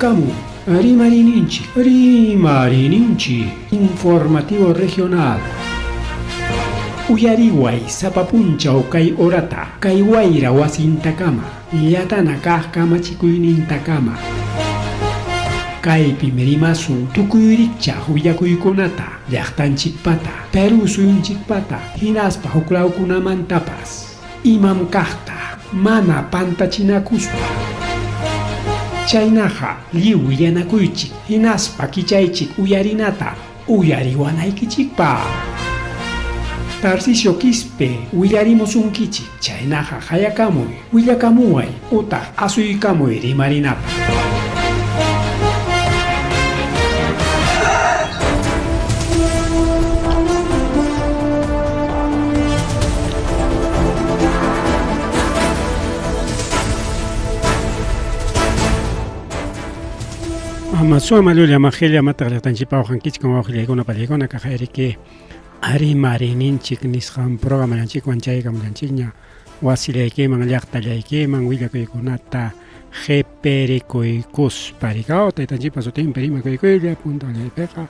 Hayakamuy rimariyninchik, rimariyninchik informativo regional. Uyariway sapa punchaw kay horata, kay wayra wasintakama, llatana kaq kamachikuynintakama. Kaypim rimasun tukuy rikchaq willakuykunata, llaqtanchikpata, Perú suyunchikpata, hinaspa huklawkunamantapas. Imam kaqta mana pantachinakuspa. Chaynaqa lliw willanakuychik hinaspa kichaychik uyarinata uyariwanaykichikpaq. Tarcisio Quispe willarimusunkichik, chaynaqa qayakamuy, willakamuway utaq asuykamuy rimarinapaq. Ama llulla majilla mataq llaqtanchikpa waqankichkan wawqillaykuna pallaykuna kaqayriki rimariyninchik nisqan programallanchikwan chaykamullanchikña wasillaykiman llaqtallaykiman willakuykunata qipirikuykuspa rikaw taytanchikpa sutinpi rimakuykuylla puntallaypiqa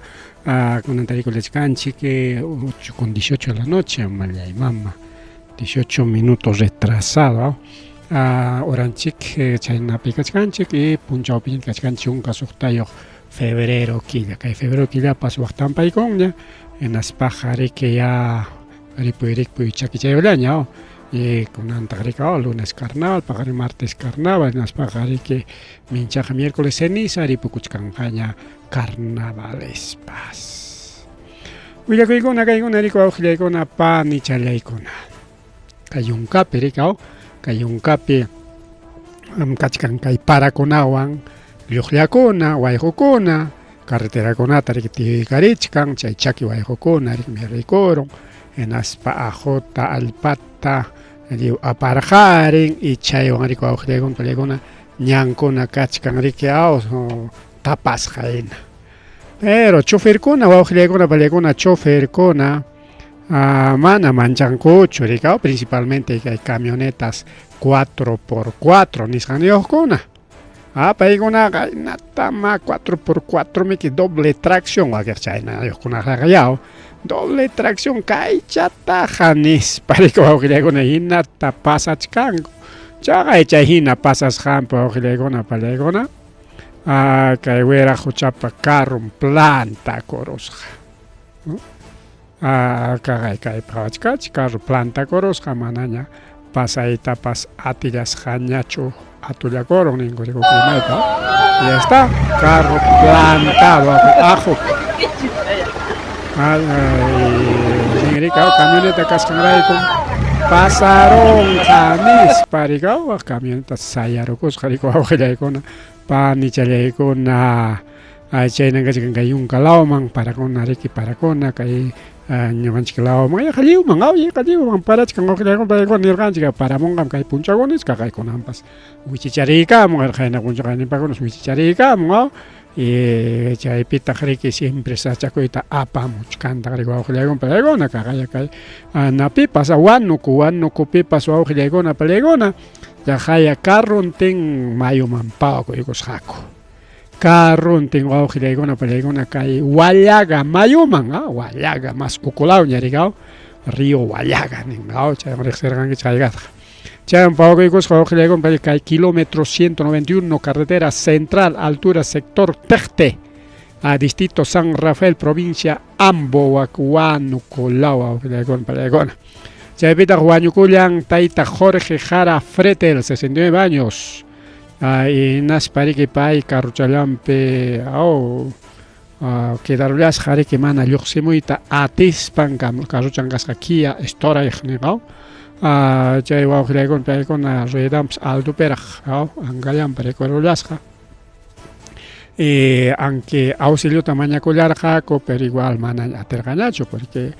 kunan tarikullachkanchik 8 con 18 de la noche mallay mama 18 minutos retrasado horanchik chaynapi kachkanchik y punchawpi kachkanchik 16 febrero killa kay febrero killapas waqtanpaykunña hinaspaqa riki ya ripuy ripuy chakichayullaña y kunantaq riki lunes carnaval paqarin martes carnaval hinaspaqa riki minchaqa miércoles ceniza ripukuchkanqaña carnavalespas willakuykuna kaykuna riki wawqillaykuna panichallaykuna kay yunkapi riki kay yunkapi kachkan kay parakunawan lluqllakuna wayqukuna carreterakunata riki tiyuykarichkan chay chaki wayqukuna riki rikurun hinaspa aquta allpata lliw aparqarin y chaywan riki wawqillaykuna pallaykuna ñankuna kachkan riki aw tapasqa hina pero choferkuna wawqillaykuna pallaykuna choferkuna mana manchankuchu riki principalmente kay camionetas 4x4 nisqanyuqkuna paykunaqa hinatama 4x4 miki doble tracción wakiq chaynayuqkunaqa yaw doble tracción kaychataqa nispa riki wawqillaykuna hinata pasachkanku chaqay chay hina pasasqanpi wawqillaykuna pallaykuna kay wiraquchapa carron plantakurusqa kaqay kay phawachkach carro plantakurusqa manaña pasaytapas atillasqañachu atullakurun ninku rikukumayta ya está carro plantado ajo ninrika camioneta kasqanrayku pasarunqa nispa rikaw camioneta sayarukusqa riku wawqillaykuna panichallaykuna chaynan kachkan kay yunka lawman parakuna riki parakuna kay ñuqanchik lawman yaqa lliwman aw yaqa lliwman parachkan wawqillaykuna paykuna nirqanchik paramunqam kay punchawkuna nisqa kaykunanpas wicichariykamun qayna punchaw qayninpakunas wicichariykamun aw y chaypitaq riki siempre sachakuyta apamuchkantaq riki wawqillaykuna paykuna kaqaya kay napipas Huánuco Huánucopipas wawqillaykuna pallaykuna yaqaya carrontin mayuman pawakuykusqaku carrontin wawqillaykuna pallaykuna kay Huallaga mayuman Huallaga mas ukulawña riki aw río Huallaga nin aw chayman riqsirqankichik haykataq chayman pawakuykusqa wawqillaykuna pay kay kilómetro 191 carretera central altura sector Tecte a distrito San Rafael provincia Ambo Huánuco law wawqillaykuna pallaykuna chaypitaq wañukullan tayta Jorge Jara Fretel 69 años hinaspa riki pay carrochallanpi aw quedarullasqa riki mana lluqsimuyta atispan carrochan kasqa Kia Sportage ninqa chay wawqillaykuna paykuna ruedanpas altopiraq ankallanpi rikurullasqa aunque auxiliota mañakullarqaku pero igual mana atirqañachu porque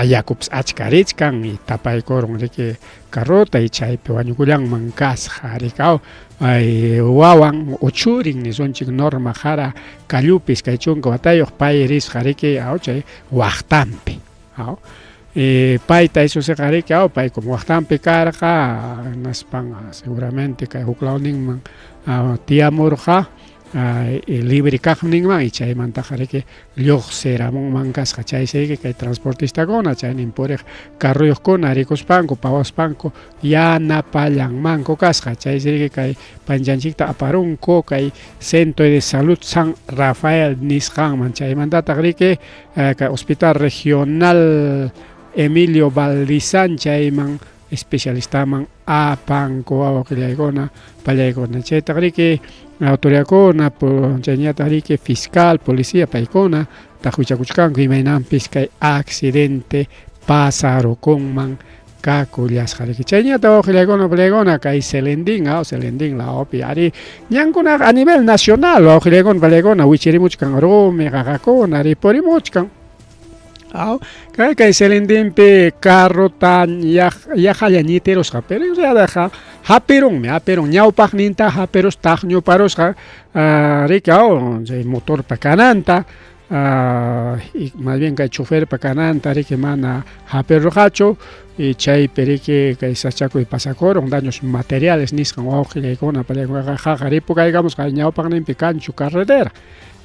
yakupas achka richkan y tapaykurun riki carrota y chaypi wañukullanman kasqa riki aw wawan o churin nisunchik Norma Jara Kallupi 20 watayuq pay risqa riki aw chay waqtanpi aw payta isusiqa riki aw pay como waqtanpi karqa hinaspan seguramente kay huklawninman tiyamurqa. Libre kaqninman y chaymantaqa riki lluqsiramunman kasqa chaysi riki kay transportistakuna chaynin puriq carruyuqkuna rikuspanku pawaspanku yanapallanmanku kasqa chaysi riki kay panchanchikta aparunku kay Centro de Salud San Rafael nisqanman chaymantataq riki kay Hospital Regional Emilio Valdizán chayman especialistaman apanku wawqillaykuna pallaykuna chaytaq riki autoridadkuna chayñataq riki fiscal policía paykuna taqwichakuchkanku imaynanpis kay accidente pasarukunman kakullasqa riki chayñata wawqillaykuna pallaykuna kay Celendín aw Celendín lawpi ari ñankunaqa a nivel nacional wawqillaykuna pallaykuna wichirimuchkan rumi qaqakuna ripurimuchkan. Aw, kay kay Celendinpi carrota yaqalla ñitirusqa, pero en realidadqa hapirunmi, hapirun ñawpaqninta hapirus taqñuparusqa riki aw chay motorpa kananta y más bien kay choferpa kananta riki mana hapirurqachu y chaypi riki kay sachakuy pasakurun daños materiales nisqan wawqillaykuna paykunaqa qaqa ripukaykamusqa ñawpaqninpi kanchu carretera.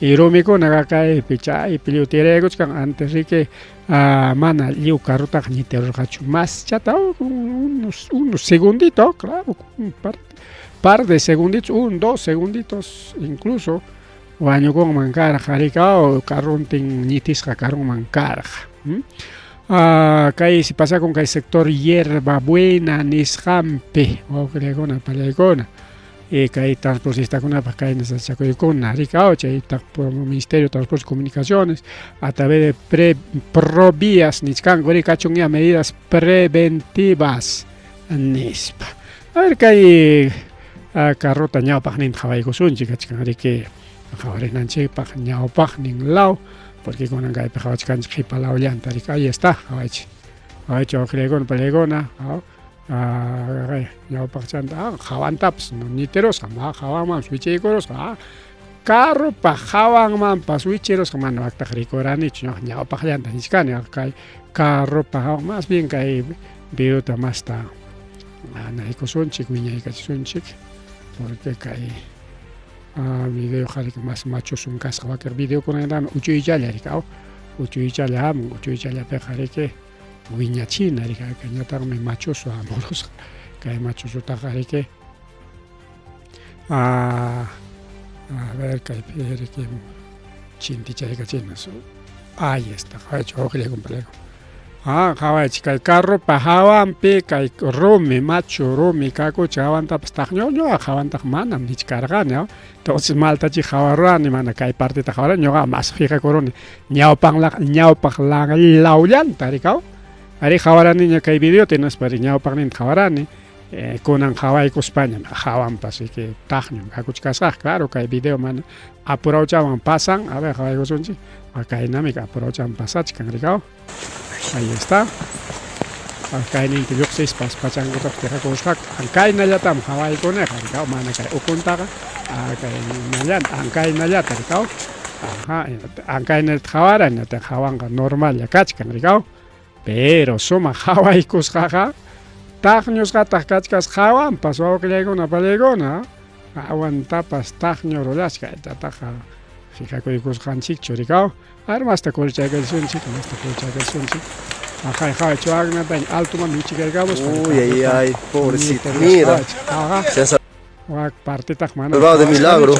Y rumikunaqa kaypi chaypi lliw tiraykuchkan antes riki mana lliw carrotaqa ñitirurqachu maschata unos unos segundito claro un par, par de segunditos un dos segunditos incluso wañukunman karqa riki carrontin ñitisqa karunman karqa. Kay si pasakun kay sector Hierba Buena nisqanpi wawqillaykuna pallaykuna. Y kay transportistakunapaq kayna sasachakuykuna rikaw chaytaq Ministerio de Transportes y Comunicaciones a través de pre provías nichkanku rikachun medidas preventivas nispa. A ver kay carrota ñawpaqninta qhawaykusunchik kachkan riki qhawarinanchikpaq ñawpaqnin law porque kunan kaypi qhawachkanchik qhipa lawllanta riki ahí está qhawaychik qhawaychik wawqillaykuna pallaykuna ñawpaqchanta hawantapas ñitirusqa hawanmanpas wichiykurusqa carropa hawanmanpas wichirusqa mana waktaq rikuranichu ñuqa ñawpaqllanta nichkani kay carropa hawan más bien kay videota masta anaykusunchik wiñaykachisunchik porque kay videoqa riki mas machusun kasqa wakiq videokunatami uchuychalla riki uchuychalla hamun uchuychallapiqa riki wiñachina riki ñataqmi machusu hamurusqa kay machusutaqa riki a ver kaypi riki chintichaykachina ahí está qhawaychik wawqillayku pallaykun qhawaychik kay carropa hawanpi kay rumi machu rumi kakuchik hawantapas taqñuñuqa hawantaqa manam nichkarqani entonces maltachi qhawarurani mana kay parteta qhawarani ñuqa mas fijakuruni ñawpaq ñawpaq lawllanta rikaw ari qhawaraniña kay videota hinaspa ri ñawpaqninta qhawarani kunan qhawaykuspaña hawanpas riki taqñun kakuchkasqaq claro kay video mana apurawchawan pasan a ver qhawaykusunchik kaynami apurawchawan pasachkan rikaw ahí está kayninta lluqsispas pachankutapas tiqakusqaku kaynallatam qhawaykuniqa rikaw mana kay ukuntaqa kaynallata ankaynallata rikaw ajá ankaynallata qhawarani hawanqa normalla kachkan rikaw pero sumaq qhawaykusqaqa taqñusqataq kachkas hawanpas wawqillaykuna pallaykuna hawantapas taqñurullasqa chaytaqa fijakuykusqanchikchu rikaw ar masta kurchaykasunchik masta kurchaykasunchik ajay qhaway chuaknataña altoman wichikaykamuspa Uy, ay, ay, pobrecito. Mira, se ha wak partetaq mana salvado de milagro.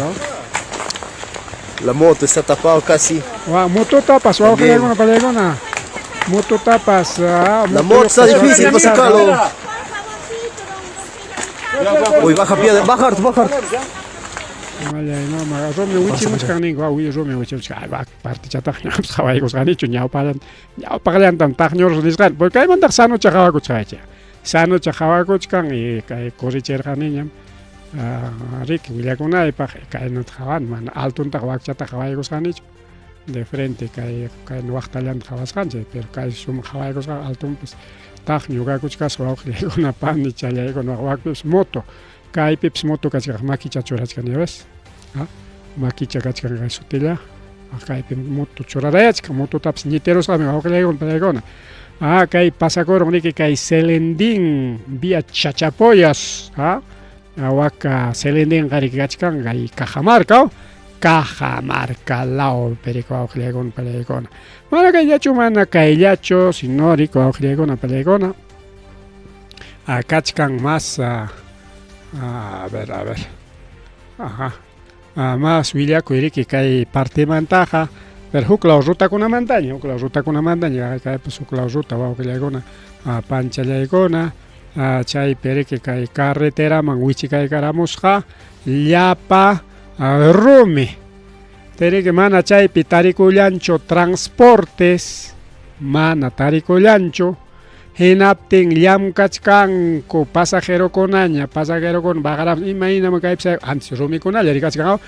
La moto está tapada casi. Wa mototapas wawqillaykuna pallaykuna mototapas La moto está difícil para sacarlo. Uy, baja piedra, baja harto, baja harto. Mallay no ma rumi wichimuchkan ninku rumi wichimuchkan wak partichataq ñapas qhawaykusqanichu ñawpaqllan ñawpaqllantam taqñurus nisqani porque kaymantaq sanucha qhawakuchkaychik sanucha qhawakuchkan y kay corrichirqaniñam riki willakunaypaq kaynata qhawani mana altontaq wakchata qhawaykusqanichu de frente kay kay waqtallanta qhawasqanchik pero kay sumaq qhawaykusqa altonpas taqñu kakuchkasqa wawqillaykuna panichallaykuna wakpipis moto kaypipis moto kachkan makicha churachkan ya ves makicha kachkan kay sutilla kaypi moto churarayachkan mototapas ñitirusqami wawqillaykuna pallaykuna kay pasakurun riki kay Celendín vía Chachapoyas waka Celendinqa riki kachkan kay Cajamarca. Cajamarca lawpi riki wawqillaykuna panillaykuna. Mana kayllachu, mana kayllachu, sino riki wawqillaykuna panillaykuna. Kachkan mas a ver, a ver. Ajá. Mas willakuy riki kay partemantaqa, pero huk law rutakunamantaña, huk law rutakunamantaña, kaypas huk law ruta wawqillaykuna, panchallaykuna, chaypi riki kay carreteraman wichikaykaramusqa llapa rumi. Riki mana chaypi tarikullanchu transportes, mana tarikullanchu. Hinaptin llamkachkanku pasajerokunaña, pasajerokuna bajaramus, imaynam kaypi antes rumikunalla rikachkan,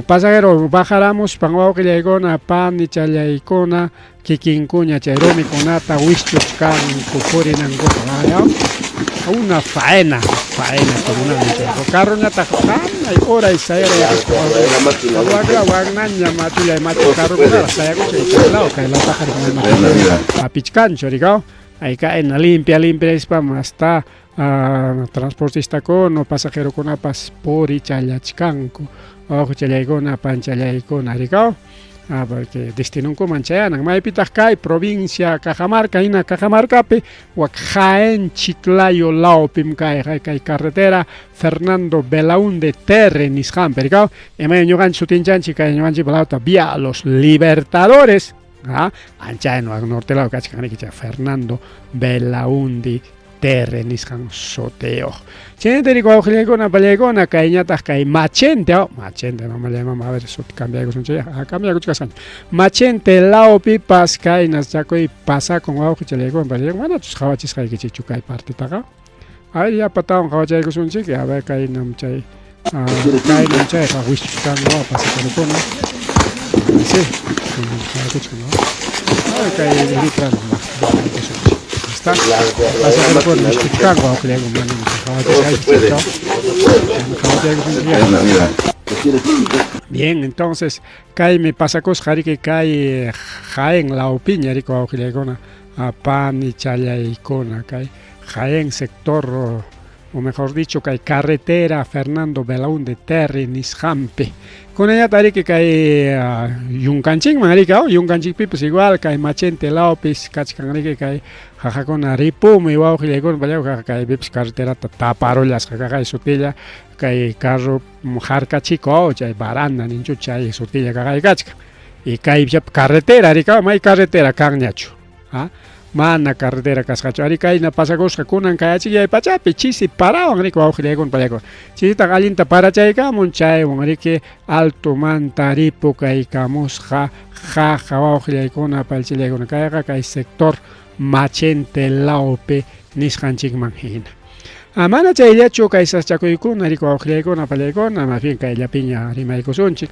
pasajero bajaramuspan wawqillaykuna, panichallaykuna, kikinkuña chay rumikunata wischuchkanku purinankupaq. Una faena, faena comunal. Carroñataq hanay horay sayaraykuspa wakra waknaña matullay machu carrokunaraq sayakuchay chay law kay lawtaqa apichkanchu rikaw. Ayka limpia limpia nispam hasta transportistakuna pasajerokunapas purichallachkanku wawqichallaykuna panchallaykuna rikaw. Porque destinunkuman chayanan maypitaq kay provincia Cajamarca hina Cajamarcapi wak Jaén Chiclayo lawpim kay kay carretera Fernando Belaúnde Terry nisqanpi rikaw. Imay ñuqanchik sutinchanchik kay ñuqanchik lawta Vía Los Libertadores. Ancha norte law kachkan riki chay Fernando Belaúnde Terry nisqan sutiyuq. Chaynata riki wawqillaykuna pallaykuna kayñataq kay Machente, Machente mamallay mama, a ver suti cambiaykusunchik cambiaykuchkasqanchik. Machente lawpipas kaynas chakuy pasakun wawqichallaykuna pallaykuna, manachus qhawachisqaykichikchu kay partetaqa. A ver yapatawan qhawachaykusunchik, a ver kaynam chay kaynam chayqa wischuchkanku pasajerokuna. Sí, qhawakuchkan. Kay letra qhawaykusunchik. Está. Pasajerokuna wischuchkanku wawqillaykuna, manam qhawachisqaykichikchu. Qhawachaykusunchik. Bien, entonces kaymi pasakusqa riki kay Jaén lawpiña riki wawqillaykuna, panichallaykuna kay Jaén sector, o mejor dicho kay carretera Fernando Belaúnde Terry nisqanpi. Kunallataq riki kay yunkanchikman riki, yunkanchikpipas igual kay Machente lawpis kachkan riki kay jaqakuna ripumi wawqillaykuna pallaykuna kaypipas carreterata taparullasqa kaqay sutilla kay carro harkachiko chay baranda ninchu chay sutilla kaqay kachkan. Y kay carretera riki, may carretera kanñachu. Mana carretera kasqachu. Ari kayna pasakusqa kunan kay achikllay pachapi chisi parawan riki wawqillaykuna pallaykuna. Chisitaq allinta parachaykamun chaywan riki altomanta ripukaykamusqa jaqa wawqillaykuna pallchillaykuna kayqa kay sector Machente lawpi nisqanchikman hina. Mana chayllachu kay sasachakuykuna riki wawqillaykuna pallaykuna, más bien kayllapiña rimaykusunchik.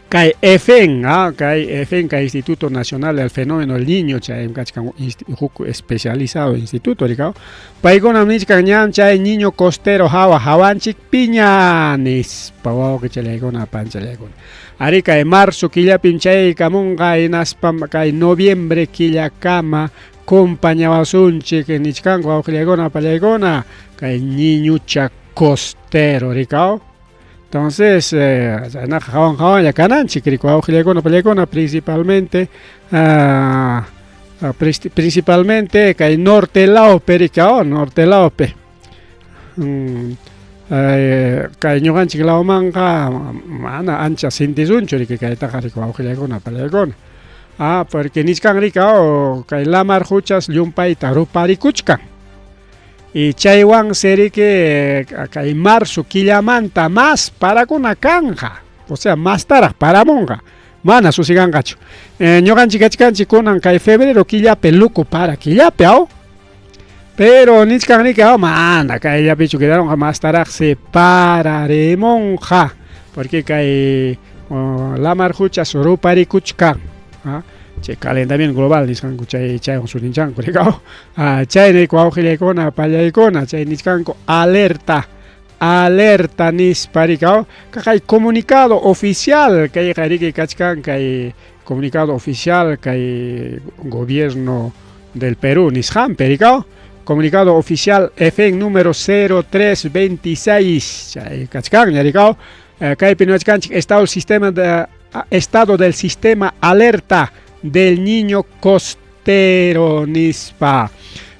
Kay EFEN, kay EFEN, kay Instituto Nacional del Fenómeno del Niño, chay kachkan huk especializado instituto rikaw. Paykunam nichkan ñam chay niño costero hawa hawanchik piña nispa wawqichallaykuna panchallaykuna. Ari kay marzo killapim chay kamunqa hinaspam kay noviembre killakama compañawasunchik nichkanku wawqillaykuna pallaykuna kay niñucha costero rikaw. Entonces, chaynaqa hawan hawanlla kananchik riki wawqillaykuna pallaykuna principalmente principalmente kay norte lawpi riki, norte lawpi. Kay ñuqanchik lawmanqa mana ancha sintisunchu riki kaytaqa riki wawqillaykuna pallaykuna. Porque nichkan riki kay lamar quchas llumpayta ruparikuchkan. Y chaywansi riki kay marzo killamanta mas parakuna kanja, o sea, mastaraq paramunqa, mana susiganqachu. Ñuqanchik kachkanchik kunan kay febrero killapi luku para killapi, Pero nichkan riki mana kayllapichu quedaronqa mastaraqsi pararimunqa, porque kay lamar quchas ruparikuchkan. Chay calentamiento global nisqanku chay chaywan sutinchanku rikaw. Chaymi wawqillaykuna pallaykuna chay nichkanku alerta alerta nispa rikaw. Kay comunicado oficial kayqa riki kachkan kay comunicado oficial kay gobierno del Perú nisqanpi rikaw. Comunicado oficial FN número 0326 chay kachkanña rikaw. Kaypi niwachkanchik estado sistema de, estado del sistema alerta del niño costero nispa.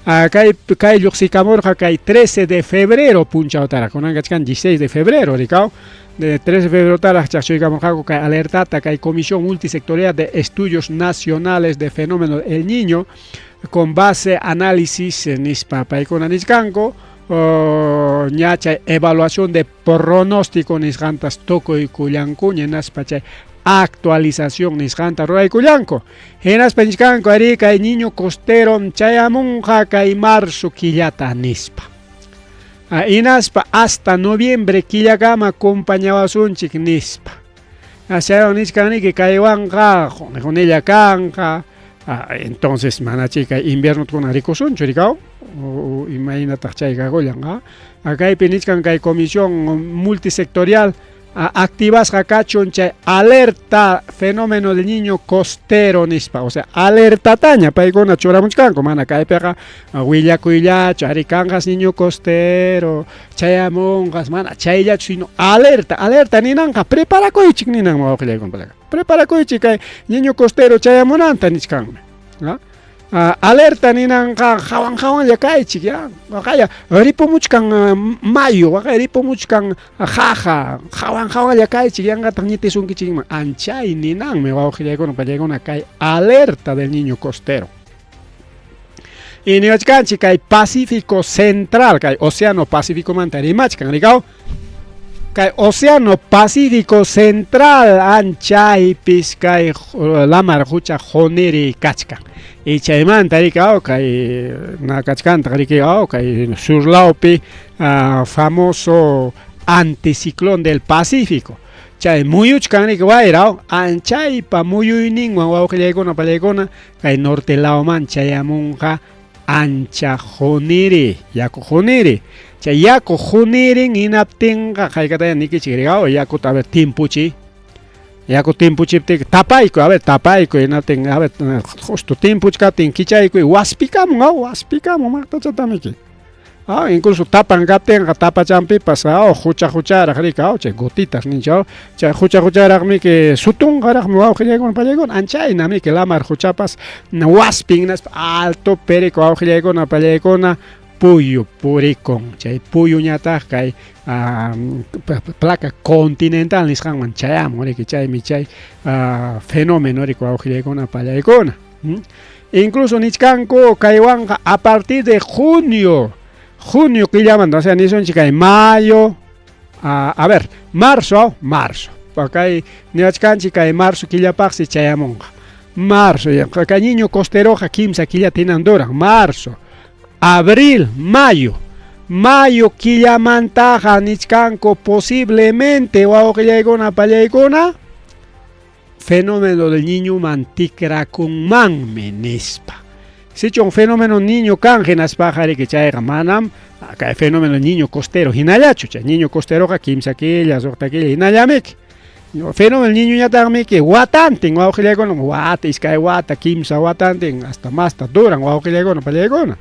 Kay kay lluqsikamurqa kay 13 de febrero punchawtaraq, kunan kachkan 16 de febrero, rikaw. De 13 de febrero taraq chaqchuykamurqaku kay alertata kay Comisión Multisectorial de Estudios Nacionales de Fenómeno El Niño con base análisis nispa paykuna nichkanku ña chay evaluación de pronóstico nisqantas tukuykullankuña hinaspa chay actualización nisqanta ruraykullanku. Hinaspa nichkanku arí kay niño costero chayamunqa kay marzo killata nispa. Hinaspa hasta noviembre killakama compañawasunchik nispa. Chaywan nichkaniki kaywanqa qunilla kanqa. Entonces manachi kay invierno tukuna rikusunchu rikaw imaynataq chay kakullan kaypi nichkan kay comisión multisectorial activasqa kachun chay alerta fenómeno del niño costero nispa, o sea, alertataña paykuna churamuchkanku, mana kaypiqa willakuyllachu ari kanqas niño costero chayamunqas, mana chayllachu, sino alerta, alerta ninanqa preparakuychik ninan, wawqillaykuna, preparakuychik kay niño costero chayamunanta nichkanmi. Alerta ninanqa hawan hawanlla kaychik ya, waqaya ripumuchkan mayu, waqaya ripumuchkan jaja, hawan hawanlla kaychik, yanqataq ñitisunkichikman, anchay ninanmi wawqillaykuna pallaykuna kay alerta del niño costero. Y niwachkanchik kay Pacífico Central, kay Océano Pacífico manta rimachkan, rikaw. Kay Océano Pacífico Central anchaypis kay lamar qucha quniri kachkan. Y chaymanta rikaw kay nakachkantaq rikaw kay sur lawpi famoso anticiclón del Pacífico. Chay muyuchkan riki wayra anchaypa muyuyninwan wawqillaykuna pallaykuna kay norte lawman chayamunqa ancha quniri, yaku quniri. Chay yaku qunirin hinaptinqa haykataya nikichik rikaw yakuta a ver timpuchi. Yaku timpuchiptiki tapaykuy, a ver tapaykuy hinaptin a ver justo timpuchkaptin kichaykuy waspikamun, waspikamun maqtachatamiki. Incluso tapan kaptinqa tapachanpipas hucha hucharaq rika chay gotitas ninchik chay hucha hucharaqmiki sutunqaraqmi wawqillaykuna pallaykuna anchaynamiki lamar huchapas waspin hinaspa alto perico wawqillaykuna pallaykuna puyu purikun, chay puyuñataq kay placa continental nisqanman chayamun riki, chaymi chay fenómeno riki wawqillaykuna pallaykuna. Incluso nichkanku kaywanqa a partir de junio, junio killamanta, o sea nisunchik kay mayo, a ver, marzo, marzo, kay niwachkanchik kay marzo killapaqsi chayamunqa. Marzo, kay niño costeroqa kimsa killata hinan duran, marzo, abril, mayo. Mayo killamantaqa nichkanku posiblemente wawqillaykuna pallaykuna fenómeno del niñoman tikrakunmanmi nispa. Sichun fenómeno niño kan hinaspaqa riki chayqa manam kay fenómeno niño costero hinallachu, chay niño costeroqa kimsa killa, suqta killa hinallamiki. Fenómeno niñoñataqmiki watantin wawqillaykuna, wata, iskay wata, kimsa watantin, hasta masta duran wawqillaykuna pallaykuna.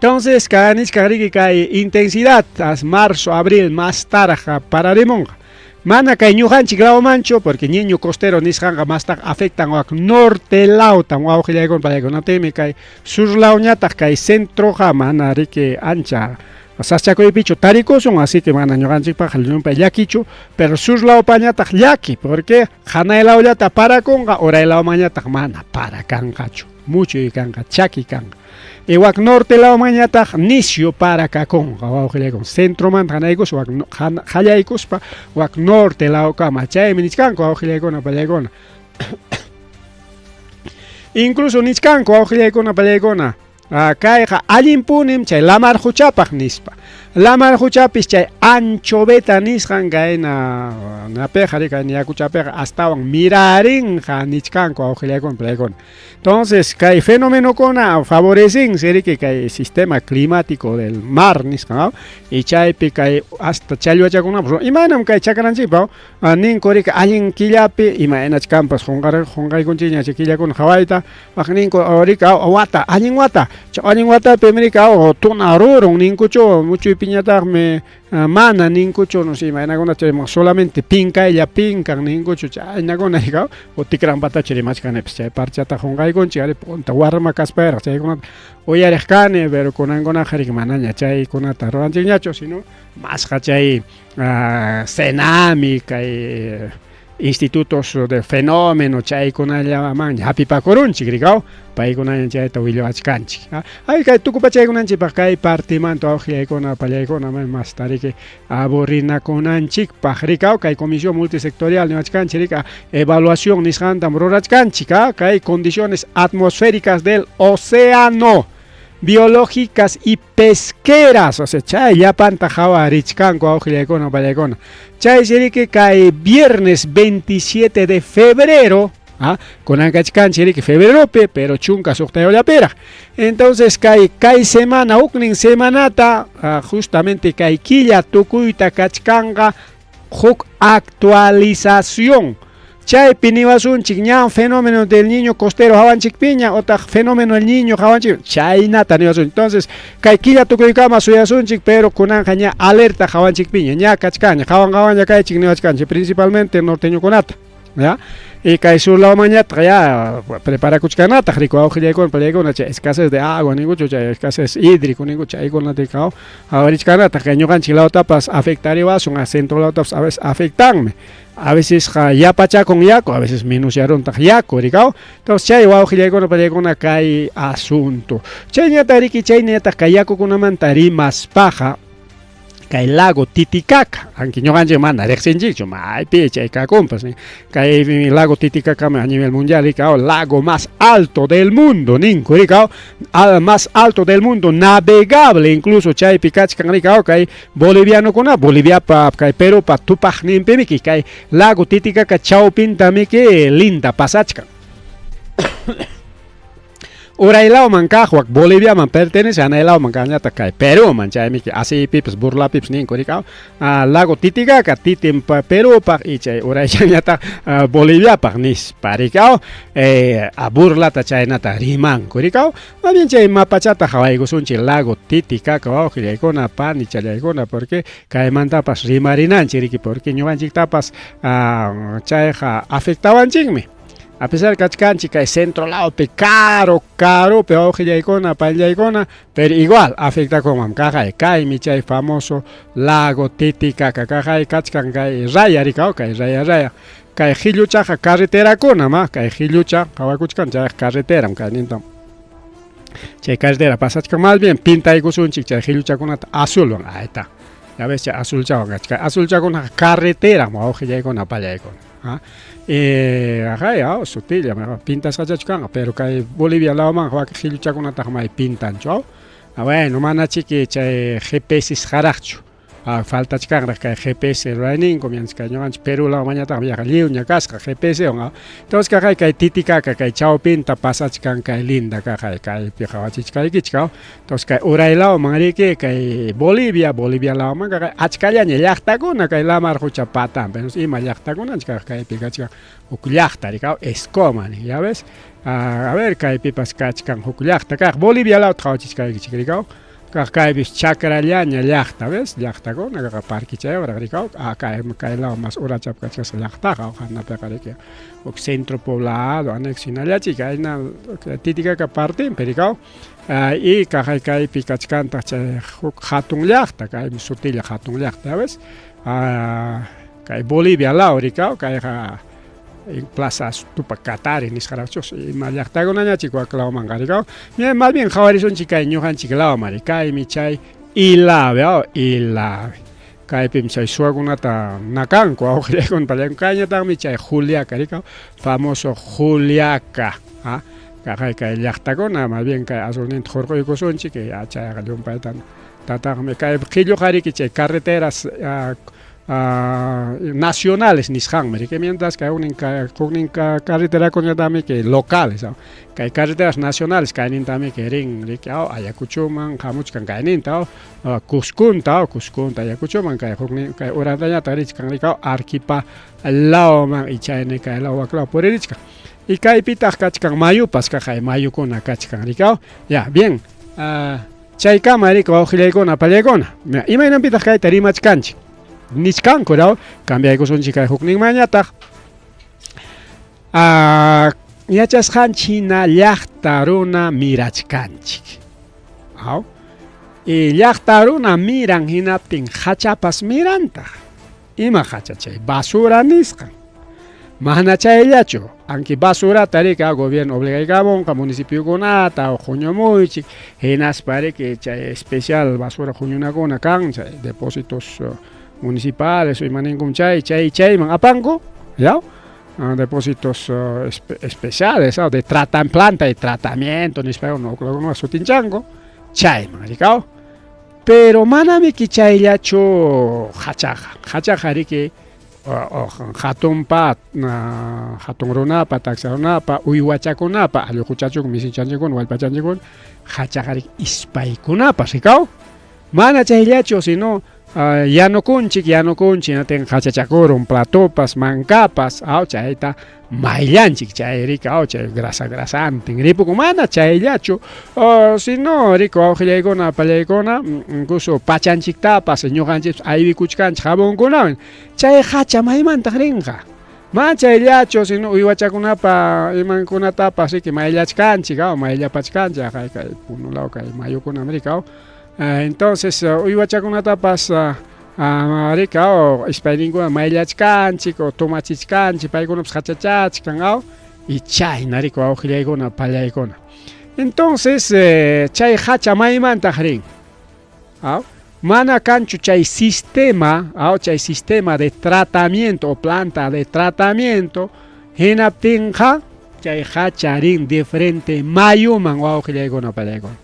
Entonces, nichkan riki kay intensidad as marzo, abril más tarqa pararimunqa. Mana kay ñuqanchik lawmanchu, porque niño costero nisqanqa mastaq afectan wak norte lawtam wawqillaykuna pallaykuna, kay sur lawñataq kay centroqa mana riki ancha sasachakuypichu tarikusun, así que mana ñuqanchikpaq llumpay llakichu, pero sur lawpañataq llaki, porque hanay lawllata parakunqa, uray lawmanñataq mana para kanqachu, muchuy kanqa, chaki kanqa. Y wak norte lawmanñataq nisyu para kakunqa wawqillaykuna, centromanta hanaykuspa wak qallaykuspa wak norte lawkama, chaymi nichkanku wawqillaykuna pallaykuna. Incluso nichkanku wawqillaykuna pallaykuna, kayqa allinpunim chay lamar huchapaq nispa. Lamar huchapis chay anchoveta nisqan kayna napiqa riki yakuchapiqa astawan mirarinqa nichkanku wawqillaykuna pallaykuna. Entonces kay fenomenokuna favorecen riki kay sistema climático del mar nisqan, y chaypi kay hasta challwachakunapas imaynam kay chakranchikpa ninku riki allin killapi imaynach kanpas qunqaykunchikña chay killakuna qhawayta waq ninku riki wata allin wata, chay allin watapi riki tuna rurun ninkuchu muchuypi Chaypiñataqmi mana ninkuchu no sé imaynakuna chayman solamente pinkaylla pinkan ninkuchu chaynakuna ikaw o tikranpatachu rimachkanipis chay parchata qunqaykunchik ari punta warma kaspayraq chaykunata uyariq kani pero kunankunaqa riki manaña chaykunata ruwanchikñachu sino masqa chay Senami kay institutos de fenómeno chaykunallamanña hapipakurunchik rikaw paykunaña chayta willawachkanchik ay kay tukupachaykunanchikpaq kay partimanta wawqillaykuna pallaykuna masta riki aburrinakunanchikpaq rikaw kay comisión multisectorial niwachkanchik rika evaluación nisqantam rurachkanchik kay condiciones atmosféricas del océano biológicas y pesqueras, o sea, chay llapanta qhawarichkanku wawqillaykuna pallaykuna. Chaysi riki kay viernes 27 de febrero, kunan kachkanchik riki febreropi, pero chunka suqtayullapiraq. Entonces kay semana, huknin semanata, justamente kay killa tukuyta kachkanqa huk actualización. Chaypi niwasunchik ñan fenómeno del niño costero hawanchikpiña otaq fenómeno del niño hawanchik chaynata niwasunchik. Entonces kay killa tukuykama suyasunchik pero kunanqa ña alerta hawanchikpiña ña kachkanña qawan qawanlla kaychik niwachkanchik principalmente norteñokunata. ¿Ya? Y kay sur lawmanñataq ya preparakuchkanataq riku wawqillaykuna pallaykuna chay escasez de agua ninkuchu chay escasez hídrico ninkuchu chaykunata qhawarichkanataq kay ñuqanchik lawtapas afectariwasun a centro lawtapas a veces afectanmi. A vecesqa yapachakun yaku, a veces menosyaruntaq yaku, rikaw. Entonces chay wawqillaykuna pallaykuna kay asunto. Chayñataq riki chayñataq kay yakukunamanta rimaspaqa kay lago Titicaca, aunque ñuqanchik mana riqsinchikchu maypi chay kakunpas kay lago Titicaca a nivel mundial rikaw lago más alto del mundo ninku rikaw al más alto del mundo navegable incluso chaypi kachkan rikaw kay bolivianokuna Boliviapa kay Perupa tupaqninpimiki kay lago Titicaca chawpintamiki linda pasachkan. Uraylawman kaq wak Boliviaman pertenece anaylawman kaqñataq kay Peruman chaymiki asiypipas burlapipas ninku rikaw lago Titicaca titin Perupaq y chay urayllañataq Boliviapaq nispa rikaw burlata chaynata rimanku rikaw más bien chay mapachata qhawaykusunchik lago Titicaca wawqillaykuna panichallaykuna porque kaymantapas rimarinanchik riki porque ñuqanchiktapas chayqa afectawanchikmi. A pesar kachkanchik kay centro lawpi caro caropi wawqillaykuna pallaykuna pero igual afectakunman kaqay kaymi chay famoso lago Titicaca kaqay kachkan kay raya rikaw kay raya raya kay qilluchaqa carreterakuna ma kay qillucha qhawakuchkan chayqa carreteram kaynintam chay carretera pasachkan más bien pintaykusunchik chay qilluchakunata azulwan ahí está ya ves chay azulchawan kachkan azulchakunaqa carreteram wawqillaykuna pallaykuna. Ajay, sutilla, pintasqachachu kanqa, pero kay Bolivia lawman wakin qilluchakunataqa may pintanchu. Bueno, mana chiki chay GPS qaraqchu. Faltachkanraq kay GPS rurayninku, mientras kay ñuqanchik Perú lawmanñataqmi yaqa lliwña kasqa GPS wan. Entonces kaqay kay Titicaca kay chawpinta pasachkan kay linda kaqay kaypi qhawachichkaykichik. Entonces kay uray lawman riki kay Bolivia, Bolivia lawman kaqay achkallaña llaqtakuna kay lamar qucha patanpi. Ima llaqtakunanchik kaq kaypi kachkan huk llaqta rikaw Escoma ya ves. A ver kaypipas kachkan huk llaqta kaq Bolivia lawta qhawachichkaykichik rikaw. Kaq kaypis chakrallaña llaqta ves llaqtakuna kaqa parquichaywaraq rikaw kay kay law mas urachap kachkasqa llaqtaqa hanapiqa riki huk centro poblado anexo hinallachik ayna Titicaca partinpi rikaw y kaqay kaypi kachkantaq chay huk hatun llaqta kaymi sutilla hatun llaqta ves kay Bolivia law rikaw kayqa Plaza Tupac Katari nisqaraqchus ima llaqtakunañachik wak lawmanqa rikaw más bien qhawarisunchik kay ñuqanchik lawman kaymi chay Ilave Ilave kaypim chay suwakunata nakanku wawqillaykuna pallaykuna kayñataqmi chay Juliaca rikaw famoso Juliaca kaqay kay llaqtakuna más bien kay azulninta hurquykusunchik chayqa llumpayta tataqmi kay qilluqa riki chay carreteras nacionales nisqanmi riki mientras kay huknin carreterakunatami que locales kay carreteras nacionales kaynintami que rin riki Ayacuchoman hamuchkan kayninta Cuscunta Cuscunta Ayacuchoman kay huknin kay urantañataq richkan rikaw Arequipa lawman y chayni kay law wak law puririchkan y kaypitaq kachkan mayupas kaqay mayukuna kachkan rikaw ya bien. Chaykama riki wawqillaykuna pallaykuna. Imaynanpitaq kayta rimachkanchik? Nichkanku raw, cambiaykusunchik kay hukninmanñataq. Yachasqanchik hina llaqta runa mirachkanchik. Aw. Y llaqta runa miran hinaptin hachapas mirantaq. Ima hacha chay? Basura nisqan. Mana chayllachu, anki basurata riki gobierno obligaykamunqa municipiokunata huñumuychik, hinaspa riki chay especial basura huñunakuna kan, chay depósitos municipales ima ninkum chay, chay chayman apanku, ya? Depósitos especiales, de tratan planta de tratamiento nispa uno sutinchanku, chayman rikaw. Pero manamiki chayllachu hachaqa, hachaqa riki hatunpa, hatun runapa, taksa runapa, uywachakunapa, allquchachukuna, misinchanchikkuna, wallpachanchikkuna, hachaqa riki ispaykunapas rikaw. Mana chayllachu, sino yanukunchik, yanukunchik, hinatin hachachakurun platopas, mankapas, aw chayta mayllanchik, chay riki, aw chay grasa grasantin ripukun. Mana chayllachu, sino riku wawqillaykuna, apallaykuna, incluso pachanchiktapas, ñuqanchikpas aywikuchkanchik jabonkunawan. Chay hacha maymantaq rinqa? Mana chayllachu, sino uywachakunapa imankunatapas riki mayllachkanchik, aw mayllapachkanchik, kay kay Puno law kay mayukunam riki, aw. Entonces uywachakunatapas riki, aw, ispayninkuna mayllachkanchik o tomachichkanchik, paykunapas hachachachkan, aw, y chayna riki wawqillaykuna, pallaykuna. Entonces chay hacha maymantaq rin? Aw, mana kanchu chay sistema, aw, chay sistema de tratamiento o planta de tratamiento, hinaptinqa chay hacha rin diferente mayuman wawqillaykuna, pallaykuna.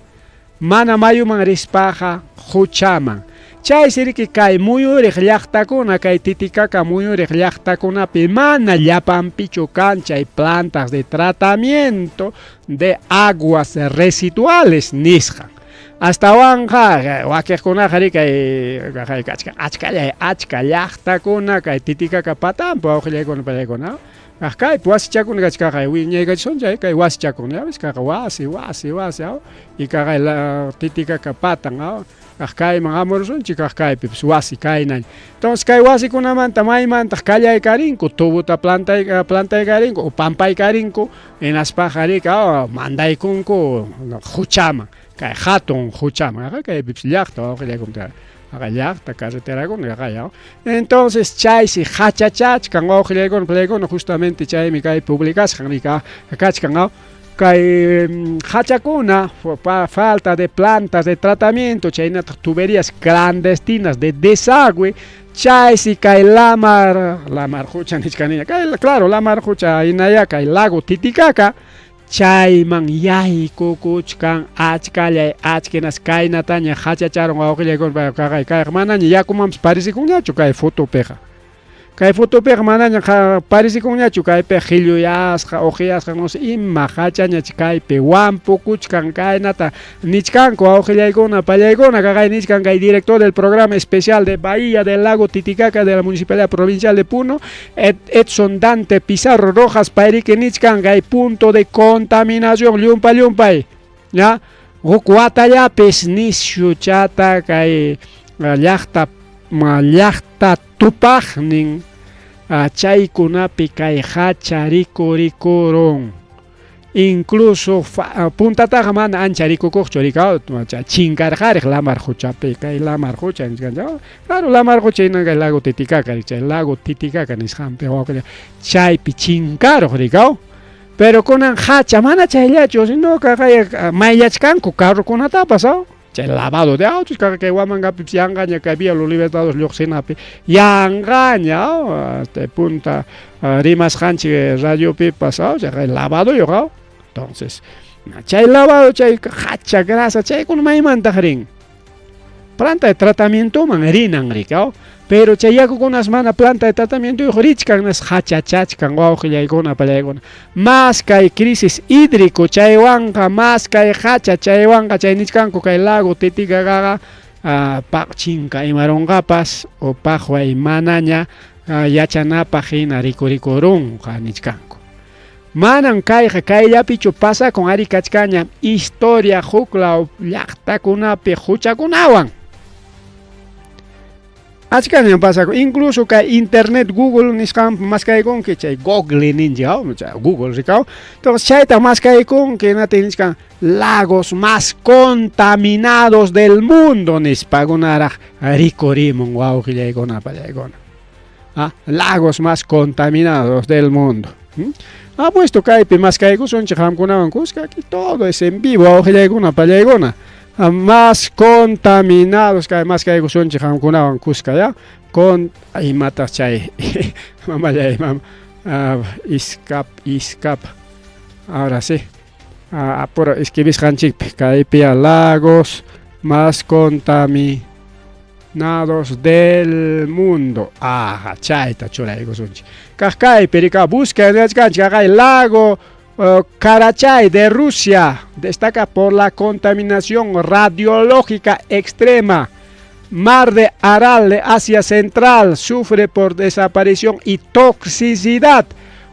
Mana mayuman rispaqa quchaman. Chaysi riki kay muyuriq llaqtakuna, kay Titicaca muyuriq llaqtakunapi mana llapanpichu kan chay plantas de tratamiento de aguas residuales nisqan. Astawanqa wakiqkunaqa riki kay kachkan achkallay achka llaqtakuna kay Titicaca patanpi wawqillaykuna pallaykuna. Kaq kaypi wasichakuna kachkaqa wiñaykachisunchik kay wasichakuna, ya ves kayqa wasi wasi wasi aw y kaqay Titicaca patan aw kaq kayman hamurusunchik kaq kaypipas wasi kaynaña. Entonces kay wasikunamanta maymantaq kallaykarinku tubota plantay plantaykarinku o pampaykarinku hinaspaqa riki aw mandaykunku quchaman kay hatun quchaman kaypipas llaqta wawqillaykunata. Haqa llaqta carreterakuna kaqay aw. Entonces chaysi hachachachkan wawqillaykuna palaykuna justamente chaymi kay publicasqan rika kachkan aw. Kay hachakuna falta de plantas de tratamiento chaynataq tuberías clandestinas de desagüe chaysi kay lamar lamar qucha nichkaniña kay claro lamar qucha hinaya kay lago Titicaca chayman yaykukuchkan achkallay achka hinas kaynataña hachacharun wawqillaykuna kaqay kayqa manaña yakumanpas parecikunñachu kay fotopiqa. Kay fotopiqa manaña parecikunñachu kaypiqa qilluyasqa uqiyasqa no sé ima hachañach kaypi wampukuchkan kaynata nichkanku wawqillaykuna pallaykuna kaqay nichkan kay director del programa especial de Bahía del Lago Titicaca de la Municipalidad Provincial de Puno Edson Dante Pizarro Rojas payriki nichkan kay punto de contaminación llumpa llumpay ya huk watallapis nishuchata kay llaqta llaqta tupaqnin chaykunapi kay hacha rikurikurun. Incluso puntataqa mana ancha rikukuqchu rikaw chinkarqariq lamar quchapi kay lamar qucha claro lamar qucha hinan kay lago Titicaca chay lago Titicaca nisqanpi wawqilla chaypi chinkaruq rikaw pero kunan hacha mana chayllachu sino kaqay mayllachkanku carrokunatapas aw chay lavado de autos kaqay kay Huamangapipas yanqaña kay Vía Los Libertadores lluqsinapi yanqaña este punta rimasqanchik radiopipas aw chay lavaduyuq aw entonces chay lavado chay hacha grasa chaykuna maymantaq rin planta de tratamientoman rinan rikaw pero chay yakukunas mana planta de tratamientoyuq richkan nas hachachachkan wawqillaykuna pallaykuna mas kay crisis hídrico chaywanqa mas kay hacha chaywanqa chay nichkanku kay lago Titicacaqa paqchinka imarunqapas o paqway manaña yachanapaq hina rikurikurunqa nichkanku. Manan kayqa kayllapichu pasakun, ari kachkanñam historia huklaw llaqtakunapi huchakunawan. Achkañam pasakun, incluso kay internet Google nisqanpi maskaykunki, chay Google ninchik, chay Google rikaw. Entonces chayta maskaykunki, hinaptin nichkan lagos más contaminados del mundo nispakunaraq rikurimun wawqillaykuna pallaykuna. Ah, lagos más contaminados del mundo. Ah, puesto kaypi maskaykusunchik qamkunawan kuska, aquí todo es en vivo, wawqillaykuna pallaykuna. Ah, más contaminados kay maskaykusunchik qamkunawan kuska, ya. Con imataq chay mamallay mam iskap iskap. Ahora sí. Ah, apuro escribisqanchikpi kaypi lagos más contaminados del mundo. Ajá, chayta churaykusunchik. Kaq kaypi rika busca niyachkanchik kay lago Karachay de Rusia destaca por la contaminación radiológica extrema. Mar de Aral de Asia Central sufre por desaparición y toxicidad.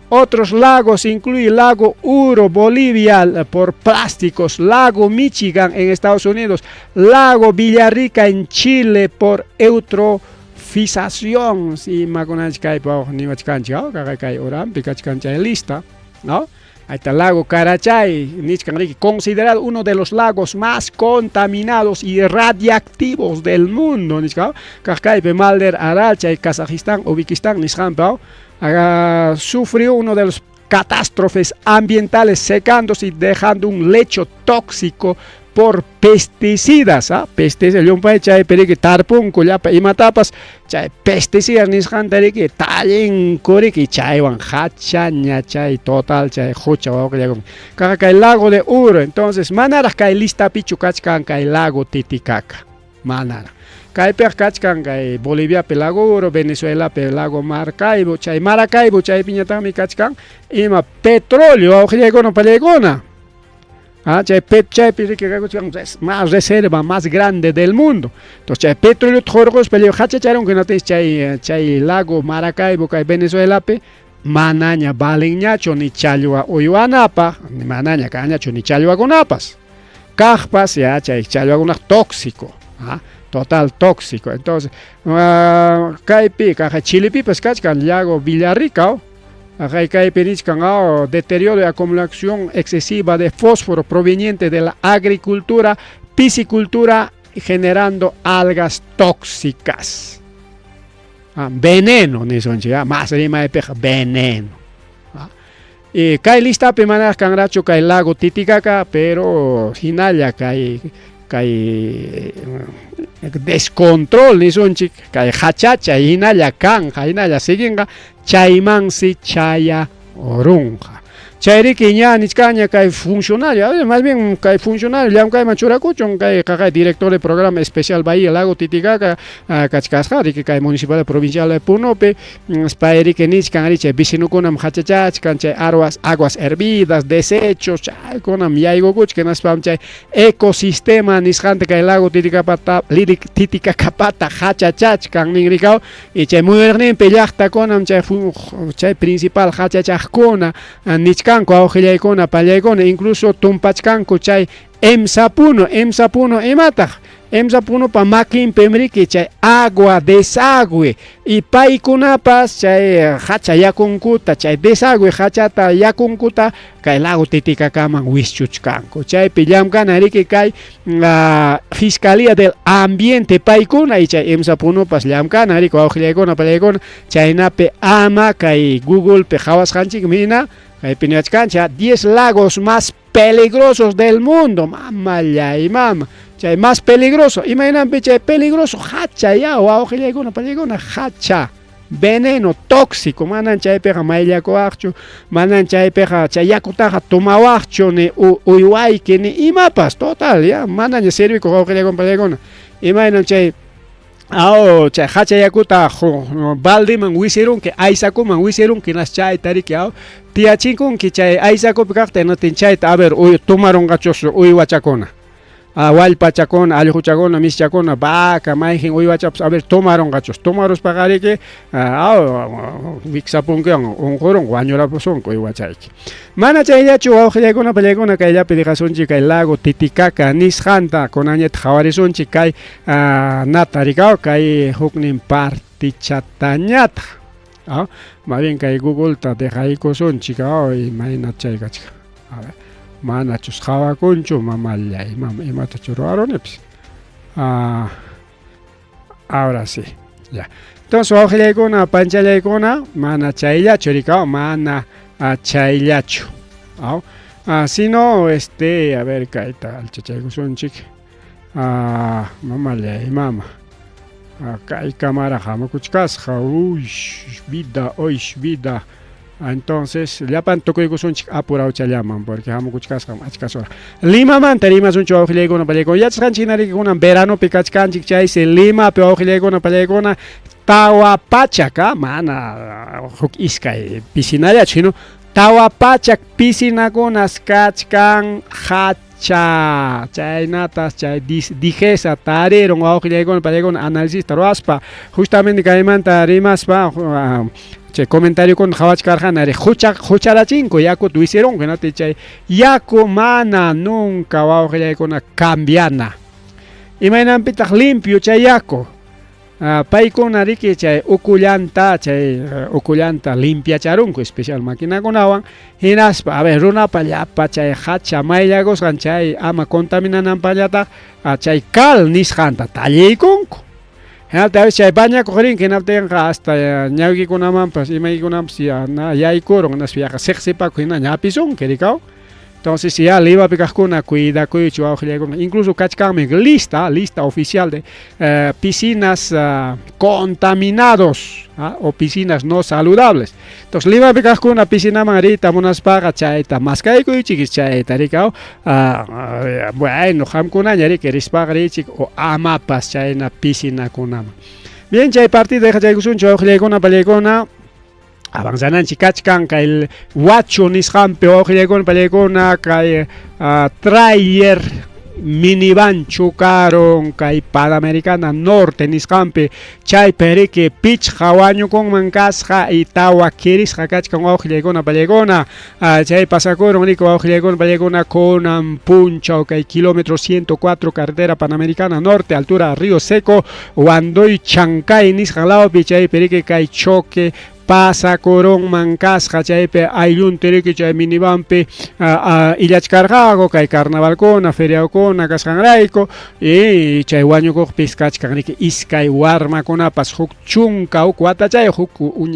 Otros lagos incluyen lago Uro, Bolivia, por plásticos, lago Michigan en Estados Unidos, lago Villarrica en Chile por eutrofización. Si makunanchik kaypi niwachkanchik, kay uranpi kachkan chay lista, ¿no? Ahí está el lago Karachay, nichkan riki, considerado uno de los lagos más contaminados y radiactivos del mundo, nichka. Kaq kaypi Mar del Aral, chay Kazajistán, Uzbekistán nisqanpi, sufrió uno de los catástrofes ambientales, secándose y dejando un lecho tóxico por pesticidas, ¿ah? Pesticidas, llumpay chaypi riki tarpunku llapa imatapas, chay pesticidas nisqanta riki tallinku riki chaywan hachaña chay total chay hucha wawqillakuna. Kaqa kay lago de Uro, entonces manaraq kay listapichu kachkan kay lago Titicaca, manaraq. Kaypiqa kachkan kay Boliviapi lago Uro, Venezuelapi lago Maracaibo, chay Maracaibo chaypiñataqmi kachkan ima petróleo wawqillaykuna pallaykuna. Ah, chay chaypi riki más reserva más grande del mundo. Entonces chay petróleo hurquspa lliw hachacharunku, hinaptinsi chay chay lago Maracaibo kay Venezuelapi manaña valenñachu ni challwa uywanapaq, ni manaña kanñachu ni challwakunapas. Kaqpas ya chay challwakunaq tóxico, ah, total tóxico. Entonces, kaypi kaqa Chilepipas kachkan lago Villarrica, Acá kaypi nichkan deterioro y acumulación excesiva de fósforo proveniente de la agricultura, piscicultura, generando algas tóxicas. Ah, veneno nisunchik, más rimaypiqa veneno. Ah. Y kay listapi manaraq kanrachu kay lago Titicaca, pero hinalla kay kay descontrol nisunchik, kay hachacha hinalla kanja, hinalla siguinqa, chaymansi chayarunqa. Chayriki ña nichkanña kay funcionario, más bien kay funcionario llamkayman churakuchun kay qaqay director de programa especial Bahía Lago Titicaca kachkasqa riki kay municipal provincial de Punopi, payriki nichkan ari chay vecinukunam hachachachkan chay aguas, aguas hervidas, desechos, chaykunam yaykukuchkan, hinaspam chay ecosistema nisqanta kay lago Titicapata Titicacapata hachachachkan nin rikaw, y chay muyuriqninpi llaqtakunam chay chay principal hachachaqkuna nichkanku awqillaykuna pallaykuna, incluso tumpachkanku chay EMSA Puno. EMSA Puno imataq? EMSA Punopa makinpim riki chay agua desagüe, y paykunapas chay hacha yakunkuta, chay desagüe hachata yakunkuta kay lago Titicacaman wischuchkanku. Chaypi llamkana riki kay Fiscalía del Ambiente paykuna y chay EMSA Punopas llamkana riki wawqillaykuna pallaykuna, chaynapi ama kay Googlepi qhawasqanchikmi hina kaypi niwachkanchik 10 lagos más peligrosos del mundo, mamallay mama, chay más peligroso, imaynanpi chay peligroso hacha ya wawqillaykuna pallaykuna, hacha veneno tóxico, manan chaypiqa mayllakuwaqchu, manan chaypiqa chay yakutaqa tumawaqchu ni uywayki ni imapas, total ya manaña servikuq wawqillaykuna pallaykuna. Imaynam chay aw chay hacha yakuta baldeman wisirunki, aysakuman wisirunki, hinas chayta riki aw tiyachinkunki chay aysakupi kaqta, hinatin chayta a ver tumarunqachus uywachakuna. Wallpachakuna, allquchakuna, mischakuna, vaca, mayqin uywachapas a ver tomarunqachus. Tomaruspaqariki wiksapunkiwan unqurunqa, wañurapusunki uywachayki. Mana chayllachu wawqillaykuna, pallaykuna kayllapi dejasunchik kay lago Titicaca nisqanta, kunanñataq qhawarisunchik kay nata rikaw kay huknin partichatañataq. Más bien kay Googleta dejaykusunchik, imayna chay kachkan. A ver, manachus qhawakunchu mamallay, mama imatachu ruwarunipis. Ahora sí, ya. Entonces, wawqillaykuna, panchallaykuna, mana chayllachu rikaw, mana chayllachu. Sino, este, a ver, kayta alchachaykusunchik. Mamallay, mama. Kay cámara hamukuchkasqa, uy, vida, uy, vida. Entonces, llapan tukuykusunchik apurawchallaman, porque hamukuchkasqam achka hora. Limamanta rimasunchik wawqillaykuna, pallaykuna. Yachasqanchik hina riki kunan veranopi kachkanchik, chaysi Limapi wawqillaykuna, pallaykuna, 400, mana huk iskay piscinallachu, sino 400 piscinakunas kachkan hacha. Chaynatas chay digesa tarirun wawqillaykuna, pallaykuna, análisista ruwaspa. Justamente kaymanta rimaspa, chay comentariokuna qhawachkarqani, ari hucharachinku yakuta wisirunku, hinaptin chay yaku mana nunca wawqillaykuna cambiana. Imaynanpitaq limpio chay yaku? Paykuna riki chay ukullanta, chay ukullanta limpiacharunku especial maquinakunawan, hinaspa a ver runapa llapa chay hacha mayllakusqan chay ama contaminananpallataq chay cal nisqanta talliykunku. Hinaptin a veces chay bañakuq rinki, hinaptinqa hasta ñawikikunamanpas imaykikunampas yaykurun, hinaspa yaqa siqsipakuq hinaña hapisunki rikaw. Entonces ya Limapi kaqkuna cuidakuychik wawqillaykuna, incluso kachkanmi lista oficial de piscinas contaminados o piscinas no saludables. Entonces Limapi kaqkuna piscinaman riyta munaspaqa chayta maskaykuychik, chayta rikaw. Bueno, qamkunaña riki rispaqa riychik o amapas chayna piscinakunaman. Bien, chay partida dejachaykusunchik wawqillaykuna, pallaykuna. Avanzananchik kachkan kay Huacho nisqanpi wawqillaykuna, pallaykuna, kay trailer minivan chocaron kay Panamericana Norte nisqanpi, chaypi riki 5 wañukunman kasqa y 4 kirisqa kachkan wawqillaykuna, pallaykuna. Chay pasakurun riki wawqillaykuna, pallaykuna, kunan punchaw kay kilómetro 104 carretera Panamericana Norte, altura Río Seco, Huandoy Chancay nisqan lawpi, chaypi riki kay choque pasakurunman kasqa, chaypi ayllunti riki chay minivanpi illachkarqaku kay carnavalkuna, feriakuna kasqanrayku, y chay wañukuqpis kachkan riki iskay warmakunapas, huk 11 watachayuq,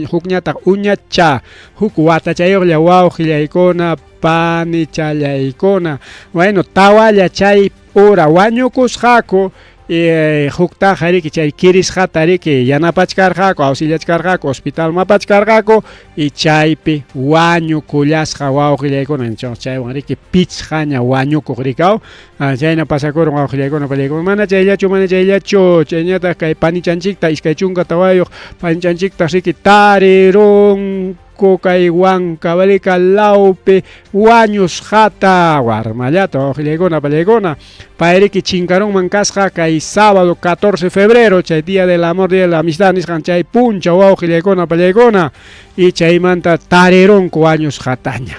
hukñataq uñacha, huk watachayuqlla wawqillaykuna, panichallaykuna. Bueno, tawalla chay hora wañukusqaku, huktaqa riki chay kirisqata riki yanapachkarqaku, auxiliachkarqaku, hospital mapachkarqaku, y chaypi wañukullasqa wawqillaykuna. Entonces chaywan riki 5ña wañukuq rikaw. Chayna pasakurun wawqillaykuna, pallaykuna. Mana chayllachu, mana chayllachu, chayñataq kay panichanchikta 24 panichanchikta riki tarirunku kay Huancavelica lawpi wañusqata warmallata wawqillaykuna, pallaykuna. Payriki chinkarunman kasqa kay sábado 14 de febrero, chay día del amor, día de la amistad nisqan chay puncha wawqillaykuna, pallaykuna, y chaymanta tarirunku wañusqataña.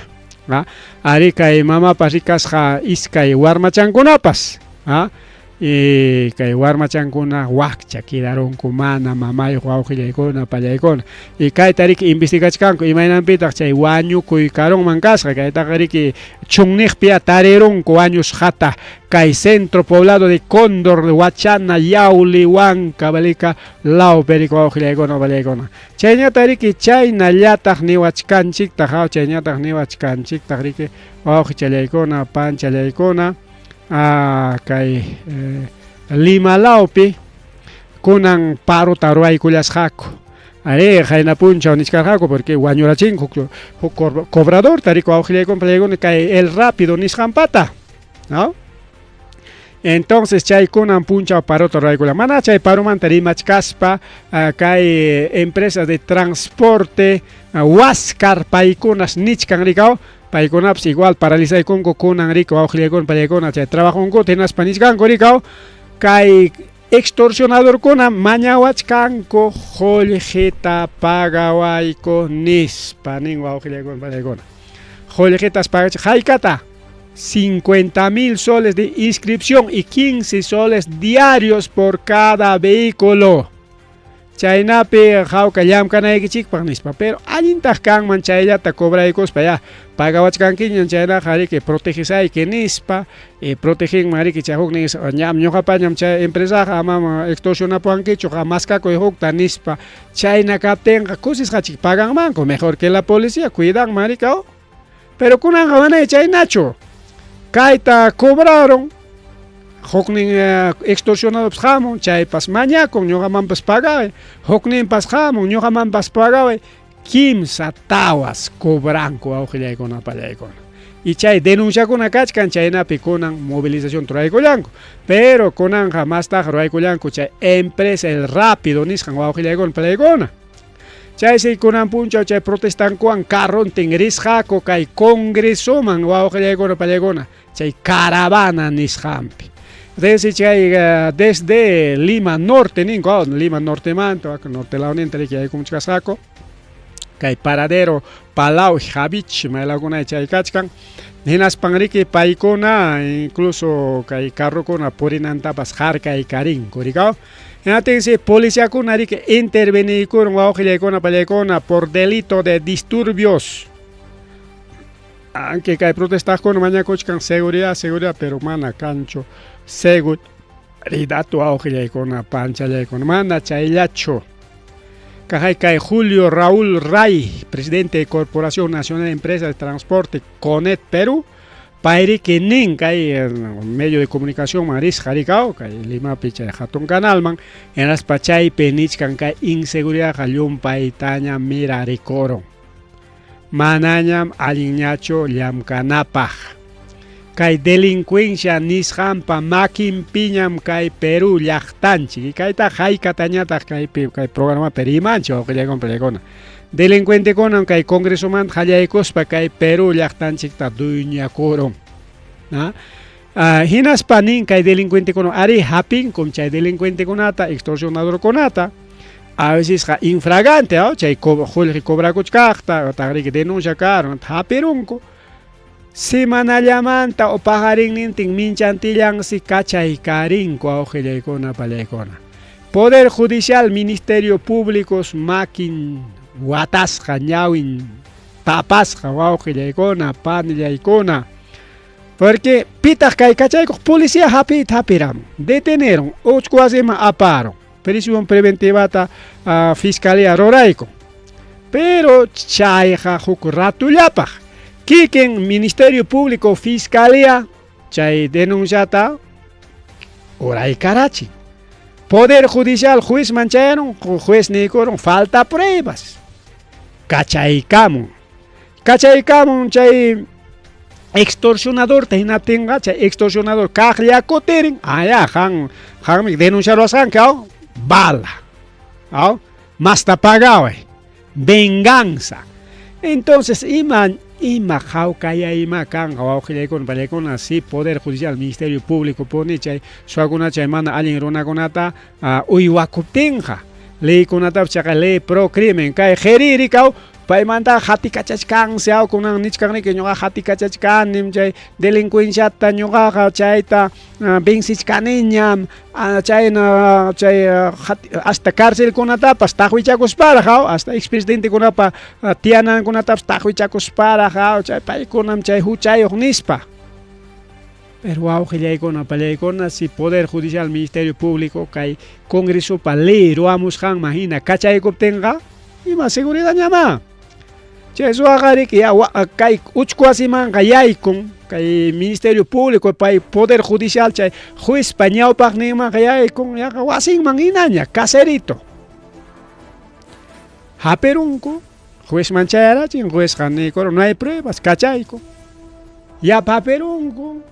Ari kay mamapas rikasqa iskay warmachankunapas, y kay warmachankuna wakcha quedarunku mana mamayuq wawqillaykuna, pallaykuna. Y kayta riki investigachkanku imaynanpitaq chay wañukuy karunman kasqa, kaytaqa riki chunniqpi tarirunku wañusqata kay centro poblado de Cóndor, Huachana, Yauli, Huancavelica, lawpi riki wawqillaykuna, pallaykuna. Chayñata riki chaynallataq niwachkanchiktaq, chayñataq niwachkanchiktaq riki wawqichallaykuna, panchallaykuna, kay Lima lawpi kunan parota ruwaykullasqaku. Ari qayna punchaw nichkarqaku porque wañurachinku huk cobradorta riki wawqillaykuna, pallaykuna, kay El Rápido nisqanpata, ¿no? Entonces chay kunan punchaw parota ruwaykula. Mana chay paromanta rimachkaspa, kay empresa de transporte Huáscar paykunas nichkan rikaw. Paykunapas igual paralizaykunku kunan riki wawqillaykuna pallaykuna chay trabajonkuta hinaspa nichkanku rikaw kay extorsionadorkuna mañawachkanku qullqita pagawayku nispa nin wawqillaykuna pallaykuna. Qullqitas pagachik haykata 50 mil soles de inscripción y 15 soles diarios por cada vehículo. Chaynapi hawka llamkanaykichikpaq nispa, pero allintaq kanman chayllata cobraykuspa ya pagawachkankiñan chaynaqa riki protegesayki nispa, y protegenman riki chay huknin ñam ñuqapañam chay empresaqa amam extorsionapuwankichu qam maskakuy hukta nispa, chayna kaptinqa kusisqachik paganmanku mejor que la policía cuidanman riki aw. Pero kunanqa manaya chaynachu. Kayta cobraron, huknin extorsionadorpas hamun, chaypas mañakun, ñuqamanpas pagaway, hukninpas hamun, ñuqamanpas pagaway, kimsa tawas cobranku wawqillaykuna pallaykuna. Y chay denunciakuna kachkan, chaynapi kunan movilización ruraykullanku. Pero kunanqa mastaqa ruraykullanku chay empresa El Rápido nisqan wawqillaykuna pallaykuna. Chaysi kunan punchaw chay protestankuwan carrontin risqaku kay congresoman wawqillaykuna pallaykuna chay caravana nisqanpi. Desde chay desde Lima Norte ninku, Lima Nortemanta, norte lawninta riki yaykumuchkasqaku kay paradero Palau Javich maylawkuna chay kachkan. Hinaspan riki paykuna incluso kay carrokuna purinantapas harkaykarinku rikaw. Hinatinsi policiakuna riki interveniykurun wawqillaykuna pallaykuna por delito de disturbios. Aunque kay protestaqkuna mañakuchkan seguridad, seguridad, pero mana kanchu seguridad wawqillaykuna panchallaykuna mana chayllachu. Kajay kay Julio Raúl Ray, presidente de Corporación Nacional de Empresas de Transporte, CONET Perú, payriki nin kay medio de comunicación marisqa rikaw kay Limapi chay hatun canalman hinaspa chaypi nichkan kay inseguridadqa llumpaytaña mirarikurun. Manañam allinñachu llamkanapaq. Kay delincuencia nisqanpa makinpiñam kay Perú llaqtanchik. Kayta haykatañataq kaypi kay programapi rimanchik wawqillaykuna pallaykuna. Delincuentekunam kay congresomanta qallaykuspa kay Perú llaqtanchikta dueñakurun. Hinaspa nin kay delincuentekuna ari hapinkum chay delincuentekunata extorsionadorkunata a vecesqa infragante chay qullqi cobrakuchkaqta otaq riki denuncia karun hapirunku. Semanallamanta o paqarinnintin minchantillansi kachaykarinku wawqillaykuna pallaykuna. Poder Judicial, Ministerio Público makin watasqa ñawin tapasqa wawqillaykuna panillaykuna. Porque pitaq kay kachaykuq policía hapiyta hapiramun, deteneron, uchku wasiman aparon, prisión preventivata fiscalía ruraykun. Pero chayqa huk ratullapaq. Kikin Ministerio Público, Fiscalía, chay denunciata uraykarachin. Poder Judicial, juezman chayaron, juez niykurun, falta pruebas. Kachaykamun. Kachaykamun chay extorsionadorta hinaptinqa chay extorsionador kaqlla kutirin, ah ya, qan qanmi denunciarwasqanki, aw, bala. Aw, masta pagaway. Venganza. Entonces, ima ima hawkayayma kanqa wawqillaykuna pallaykuna si Poder Judicial, Ministerio Público puni chay suwakuna chay mana allin runakunata uywakuptinqa leykunatapas chaqa ley pro crimen kay qiriri kaw paymanta hatikachachkansi aw kunan nichkanriki ñuqa hatikachachkanim chay delincuenciata ñuqaqa chayta vencichkaniñam chayna chay hasta carcelkunatapas taqwichakusparaq aw hasta expresidentekunapa tiyanankunatapas taqwichakusparaq aw chay paykunam chay huchayuq nispa. Pero wawqillaykuna pallaykuna si Poder Judicial, Ministerio Público kay Congresopa ley ruwamusqanman hina kachaykuptinqa ima seguridad ñamá. Chay suwaqa riki ya kay uchku wasimanqa yaykun kay Ministerio Público pay Poder Judicial chay juezpa ñawpaqninmanqa yaykun yaqa wasinman hinaña caserito. Hapirunku juezman chayarachin juezqa niykurun no hay pruebas kachayku. Yapa hapirunku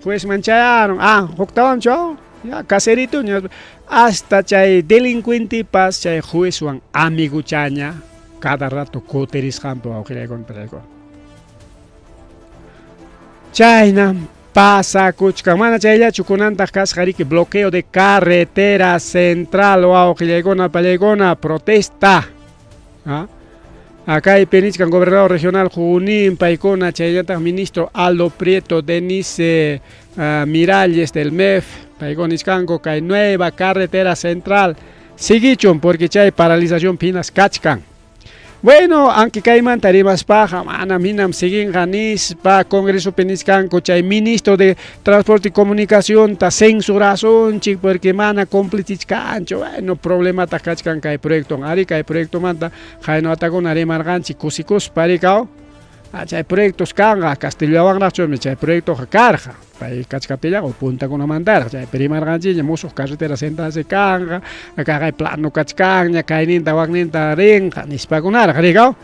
juezman chayaron huktawanchu aw ya caserituña hasta chay delincuentepas chay juezwan amiguchaña cada rato kutirisqanpi wawqillaykuna pallaykuna. Chayna pasakuchkan. Mana chayllachu kunantaq kasqa riki bloqueo de carretera central wawqillaykuna pallaykuna protesta. ¿Ah? Kaypi nichkan gobernador regional Junín paykuna chayllataq ministro Aldo Prieto, Denise Miralles del MEF, paykuna nichkanku kay nueva carretera central siguichun porque chay paralización pinas kachkan. Bueno, aunque kaymanta rimaspaqa manam hinam siguinqa nispa congresopi nichkanku chay ministro de Transporte y Comunicación ta censurasunchik porque mana cumplichichkanchu. Bueno, problemataq kachkan kay proyecto. Ari kay proyectomanta qayna watakuna rimarqanchik kusikuspa rikaw. Chay proyectos kanqa castellawanraqchumi chay proyectoqa karqa. Pay kachkaptillaqa o puntakunamantaraq chaypi rimarqanchikña musuq carretera central kanqa, kaqay plano kachkanña, kayninta wakninta rinqa nispakunaraq rikaw.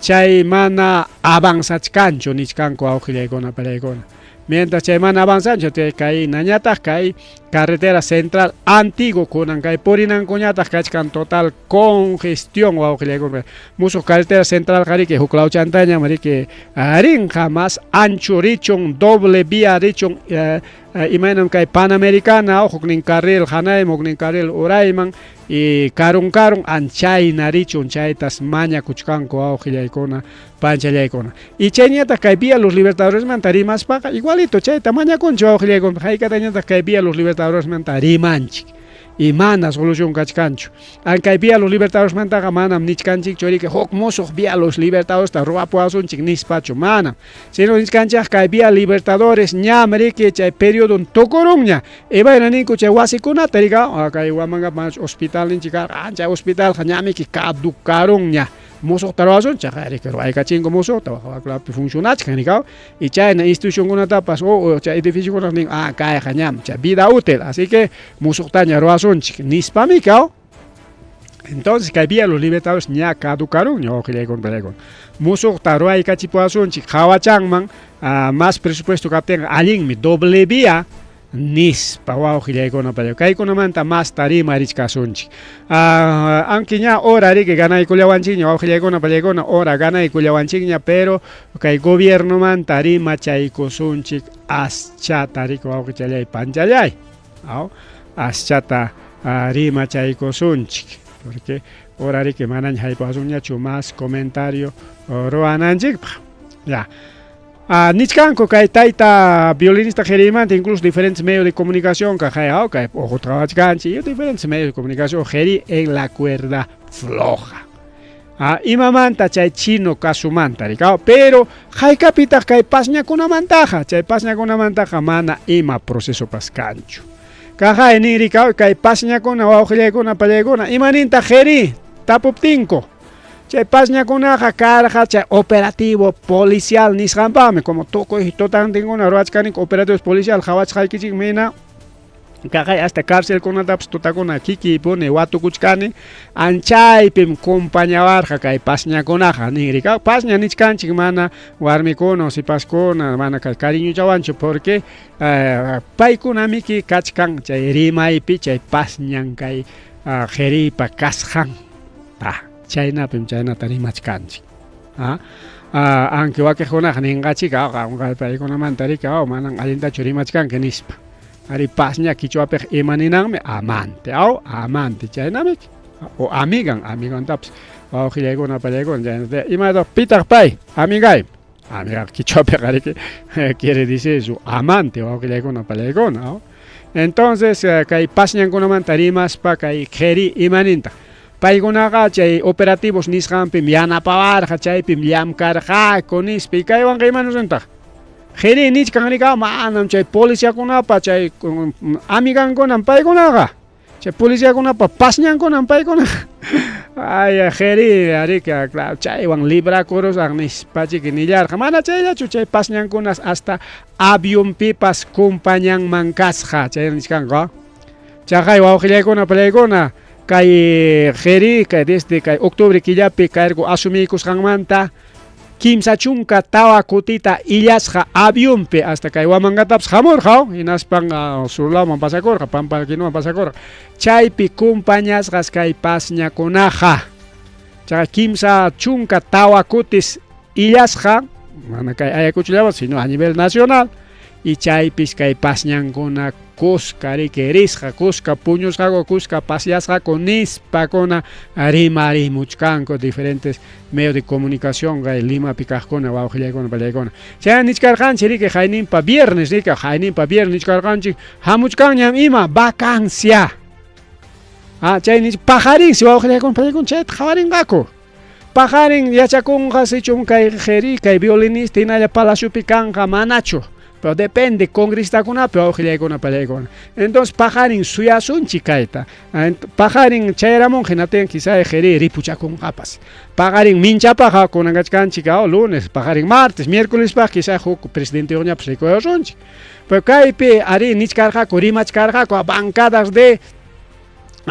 Chay mana avanzachkanchu nichkanku awqillaykuna palaykuna. Mientras chay mana avanzanchu kay nañataq kay carretera central antiguo kunan kay purinankuñataq kachkan total congestión wawqillaykuna. Musuq carretera central qariki huk lawchantañam riki rinqa más ancho richun, doble vía richun, imaynam kay Panamericana huknin carril hanayman huknin carril urayman y karun karun anchayna richun chaytas mañakuchkanku wawqillaykuna panchallaykuna. Y chayñataq kay vía Los Libertadores manta rimaspaqa igualito chayta mañakunchik wawqillaykuna haykatañataq kay vía Los Libertadores manta rimanchik. Y mana solución kachkanchu. Kay vía Los Libertadores mantaqa manam nichkanchikchu riki huk musuq vía Los Libertadores ta ruwapuwasunchik nispachu manam. Sino nichkanchik kay vía Libertadores ñam riki chay periodo tukurunña. Imayna ninku chay wasikunata rika kay Huamanga hospital ninchik karqa chay hospitalqa ñamiki caducarunña. Musuqta ruwasunchik riki ruwaykachinku musuqta waklapi funcionachkan rikaw. Y chayna institucionkunatapas o chay edificiokunata nin kayqa ñam chay vida útil, así que musuqtaña ruwasunchik nispami kaw. Entonces kay vía Los Libertadores ña caducarunña wawqillaykuna. Musuqta ruwaykachipuwasunchik qhawachanman más presupuesto kaptinqa allinmi doble vía nispa wawqillaykuna kaykunamanta masta rimarichkasunchik. Aunque ña hora riki ganaykullawanchikña wawqillaykuna pallaykuna hora ganaykullawanchikña, pero kay gobiernomanta rimachaykusunchik aschata riki wawqichallay panchallay. Aschata rimachaykusunchik porque hora riki manaña haypawasunñachu más comentario ruwananchikpaq. Ya. Nichkanku kay tayta violinista Jerimanta incluso diferentes medios de comunicación kay kay ojo trabajachkanchik y diferentes medios de comunicación Jeri en la cuerda floja. Imamanta chay chino kasumanta rikaw, pero haykapitaq kay pasñakunamantaqa chay pasñakunamantaqa mana ima proceso pas kanchu. Kaqay nin rikaw kay pasñakuna wawqillaykuna pallaykuna imanintaq Jeri tapuptinku. Chay pasñakunaqa karqa chay operativo policial nisqanpaqmi como tukuy tutantinkuna ruwachkaninku operativos policial qhawachqaykichikmi hina kaqay hasta cárcelkunatapas tutakuna kikiypuni watukuchkani anchaypim compañawarqa kay pasñakunaqa nin rikaw. Pasña nichkanchik mana warmikuna o sipaskuna mana kay cariñochawanchu porque paykunamiki kachkan chay rimaypi chay pasñan kay Jeripa kasqanta. Chaynapim chaynata rimachkanchik. Aunque wakiqkunaqa ninqachik paykunamanta riki manan allintachu rimachkanki nispa. Ari pasña quichuapiq ima ninanmi amante, aw amante chaynamiki o amigan, amigantapas wawqillaykuna pallaykuna chaynata imataq pitaq pay amigay. Amiga quichuapiqa riki quiere decir su amante wawqillaykuna pallaykuna. Entonces kay pasñankunamanta rimaspa kay Jeri imanintaq. Paykunaqa chay operativos nisqanpim yanapawarqa chaypim llamkarqaku nispa y kaywanqa imanusintaq. Jeri nichkan rika manam chay policiakunapa chay amigankunam paykunaqa. Chay policiakunapa pasñankunam paykunaqa. Ay Jeri arika claro chaywan librakurusaq nispachiki nillarqa mana chayllachu chay pasñankunas hasta avionpipas compañanman kasqa chay nichkanku. Chaqay wawqillaykuna pallaykuna kay Jeri kay desde kay octubre killapi cargo asumiykusqanmanta 34 kutita illasqa avionpi hasta kay Huamangatapas hamurqa hinaspan surlawman pasakurqa Pampaquinuman pasakurqa chaypi compañasqas kay pasñakunaqa. Chay 34 kutis illasqa Mana kay Ayacuchollapas, sino a nivel nacional. Y chaypis kay pasñankuna kuska riki risqa, kuska puñusqaku, kuska pasyasqaku nispakuna rimarimuchkanku diferentes medios de comunicación kay Limapi kaqkuna wawqillaykuna pallaykuna. Chayna nichkarqanchik riki hayninpa viernes riki hayninpa viernes nichkarqanchik hamuchkanñam ima vacancia. Ah, chay nich paqarinsi wawqillaykuna pallaykuna chayta qhawarinqaku. Paqarin yachakunqa sichum kay qeri kay violinista hinalla palaciopi kanqa manachu. Pero depende congresistakunapi wawqillaykuna pallaykuna. Entonces paqarin suyasunchik kayta. Paqarin chayaramunqa hinaptin quizá qeri ripuchakunqapas. Paqarin minchapaq kunan kachkanchik lunes, paqarin martes, miércolespaq quizá huk presidenteyuqñapas rikuyasunchik. Pero kaypi arí nichkarqaku rimachkarqaku bancadas de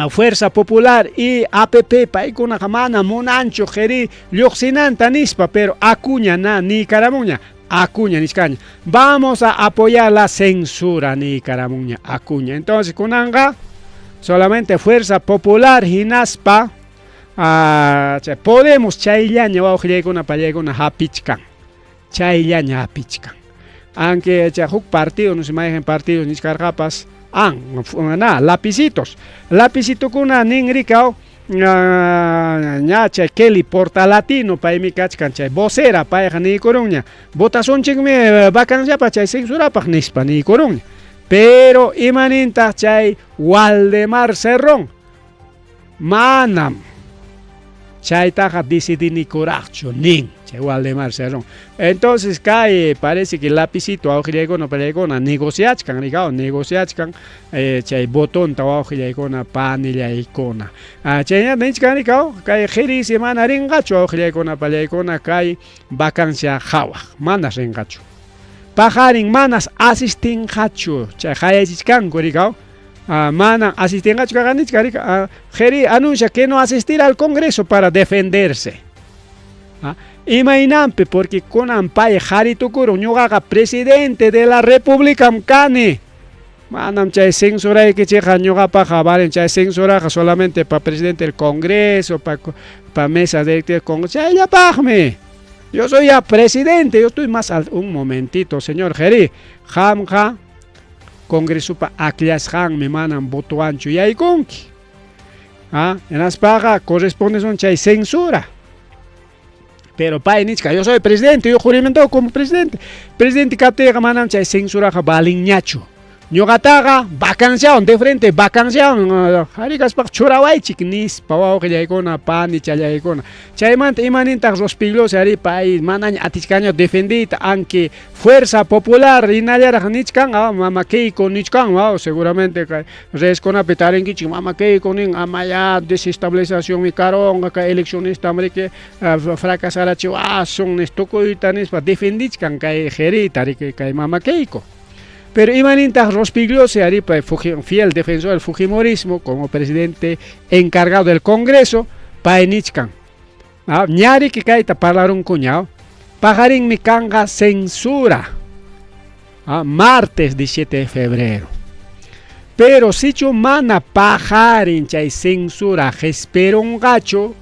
Fuerza Popular y APP paykunaqa mana munanchu qeri lluqsinanta nispa, pero Acuña na niykaramunña, Acuña nichkaña, vamos a apoyar la censura niykaramunña Acuña. Entonces kunanqa solamente Fuerza Popular hinaspa Podemos chayllaña wawqillaykuna pallaykuna hapichkan, chayllaña hapichkan. Aunque chay huk partido, no sé mayqin partido nichkarqapas, an, na, lapicitos. Lapicitukuna nin rikaw, ña chay Kelly Portalatino paymi kachkan chay vocera payqa niykurunña, votasunchikmi vacanciapaq chay censurapaq nispa niykurunña. Pero imanintaq chay Waldemar Cerrón? Manam chaytaqa decidinikuraqchu nin chay Waldemar Cerrón. Entonces kay parece que lapicito wawqillaykuna pallaykuna negociachkan rikaw negociachkan chay botonta wawqillaykuna panillaykuna. Chayñata nichkan rikaw kay qirisi mana rinqachu wawqillaykuna pallaykuna kay vacancia qhawaq manas rinqachu. Paqarin manas asistinqachu chay qayachichkanku rikaw. Mana asistinqachu kaqa nichka rika Jeri anuncia que no asistirá al Congreso para defenderse. Imaynanpi porque kunan pay qhari tukurun ñuqaqa presidente de la República kani. Manam chay censuraykichikqa ñuqapaqqa valen chay censuraqa solamente pa presidente del Congreso, pa, pa mesa directiva del Congreso, chayllapaqmi. Yo soy ya presidente, yo estoy más al... Un momentito, señor Jeri, qamqa Congresopa akllasqanmi manam votowanchu yaykunki. Hinaspaqa corresponde son chay censura. Pero pay nichka, yo soy presidente, yo juramentado como presidente. Presidente kaptiyqa manam chay censuraqa valinñachu. Ñuqataqa vacanciawan, de frente vacanciawan, qhari kaspaqa churawaychik nispa wawqillaykuna, panichallaykuna. Chaymanta imanintaq Rospigliosi ari pay manaña atichkaña defendiyta, aunque Fuerza Popular hinallaraq nichkan, mama Keiko nichkan, seguramente kay redeskunapi tarinkichik mama Keiko nin amaya desestabilizacionmi karunqa kay eleccionista riki fracasarachiwasun nis tukuyta nispa defendichkan kay gerita riki kay mama Keiko. Pero imanintaq Rospigliosi ari pay fiel defensor del fujimorismo como presidente encargado del Congreso, pay nichkan. Ñariki kayta parlarunkuña, paqarinmi kanqa censura. Martes 17 de febrero. Pero sichu mana paqarin chay censura qhispirunqachu,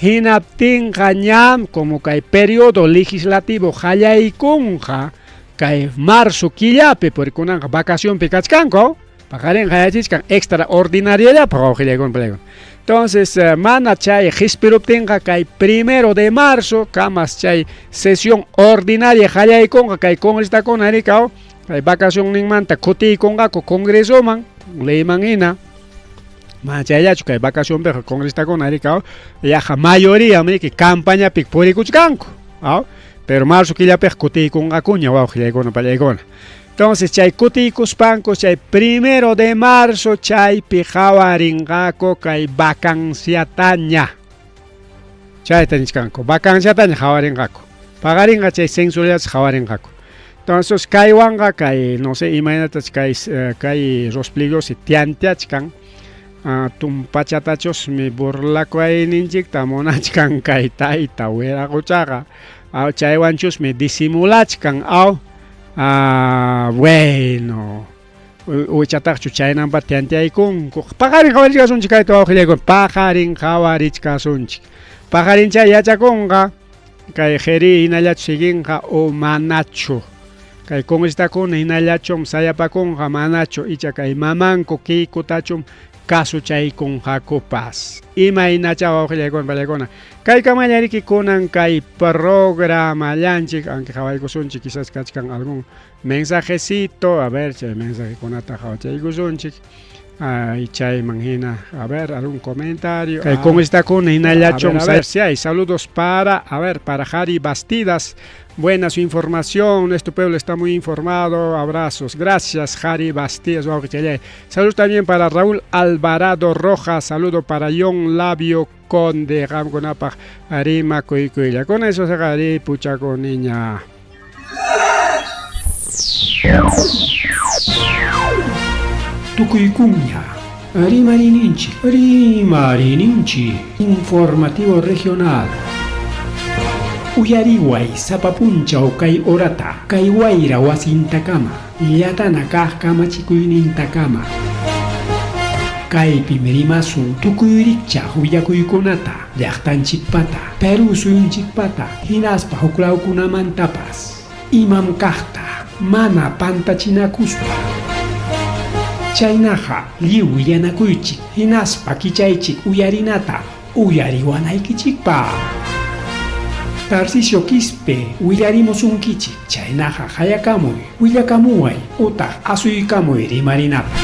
hinaptinqa ñam como kay periodo legislativo qallaykunqa kay marzo killapi, porque kunanqa vacacionpi kachkanku, paqarinqa qayachichkan extraordinariallapaq wawqillaykuna pallaykuna. Entonces mana chay qhispiruptinqa kay 1 de marzo kamas chay sesión ordinaria qallaykunqa kay congresistakuna rikaw kay vacacionninmanta kutiykunqaku congresoman leyman hina. Mana chayllachu kay vacacionpiqa congresistakuna rikaw yaqa mayoría riki campañapi purikuchkanku. Pero marzo killapiqa kutiykunqakuña wawqillaykuna pallaykuna. Entonces chay kutiykuspanku chay 1 de marzo chaypi qhawarinqaku kay vacanciataña. Chayta nichkanku, vacanciataña qhawarinqaku. Paqarinqa chay censurallata qhawarinqaku. Entonces kaywanqa kay no sé imaynatach kay kay Rospigliosi tiantiachkan tumpachatachusmi burlakuyninchikta munachkan kay tayta wiraquchaqa. Chaywanchusmi disimulachkan aw. Bueno, uchataqchu chaynampa tiantiaykunku. Paqarin qhawarichkasunchik kayta wawqillaykuna, paqarin qhawarichkasunchik. Paqarin chay yachakunqa. Kay qiri hinallachu siguinqa o manachu. Kay congresistakuna hinallachum sayapakunqa manachu icha kay mamanku Keikotachum kasuchaykunqakupas. Imaynacha wawqillaykuna pallaykuna. Kaykamalla riki kunan kay programallanchik aunque qhawaykusunchik quizás kachkan algún mensajecito, a ver chay mensajekunata qhawachaykusunchik. Ay, chayman hina, a ver, algún comentario. Kay congresistakuna hinallachum a ver, si hay saludos para, a ver, para Jari Bastidas. Buena su información, nuestro pueblo está muy informado. Abrazos. Gracias, Jari Bastidas. Saludos también para Raúl Alvarado Rojas. Saludo para John Labio Conde. Qamkunapaq rimakuykuylla. Con eso se puchakuniña. Tukuykuña. Rimarininchik, rimarininchik, informativo regional. Uyariway sapa punchaw kay horata, kay wayra wasintakama, llatana kaq kamachikuynintakama. Kaypim rimasun tukuy rikchaq willakuykunata, llaqtanchikpata, Perú suyunchikpata, hinaspa huklawkunamantapas. Imam kaqta, mana pantachinakuspa. Chaynaqa lliw willanakuychik, hinaspa kichaychik uyarinata, uyariwanaykichikpaq. Tarcisio Quispe willarimusunkichik, chaynaqa hayakamuy, willakamuway, utaq asuykamuy rimarinapaq.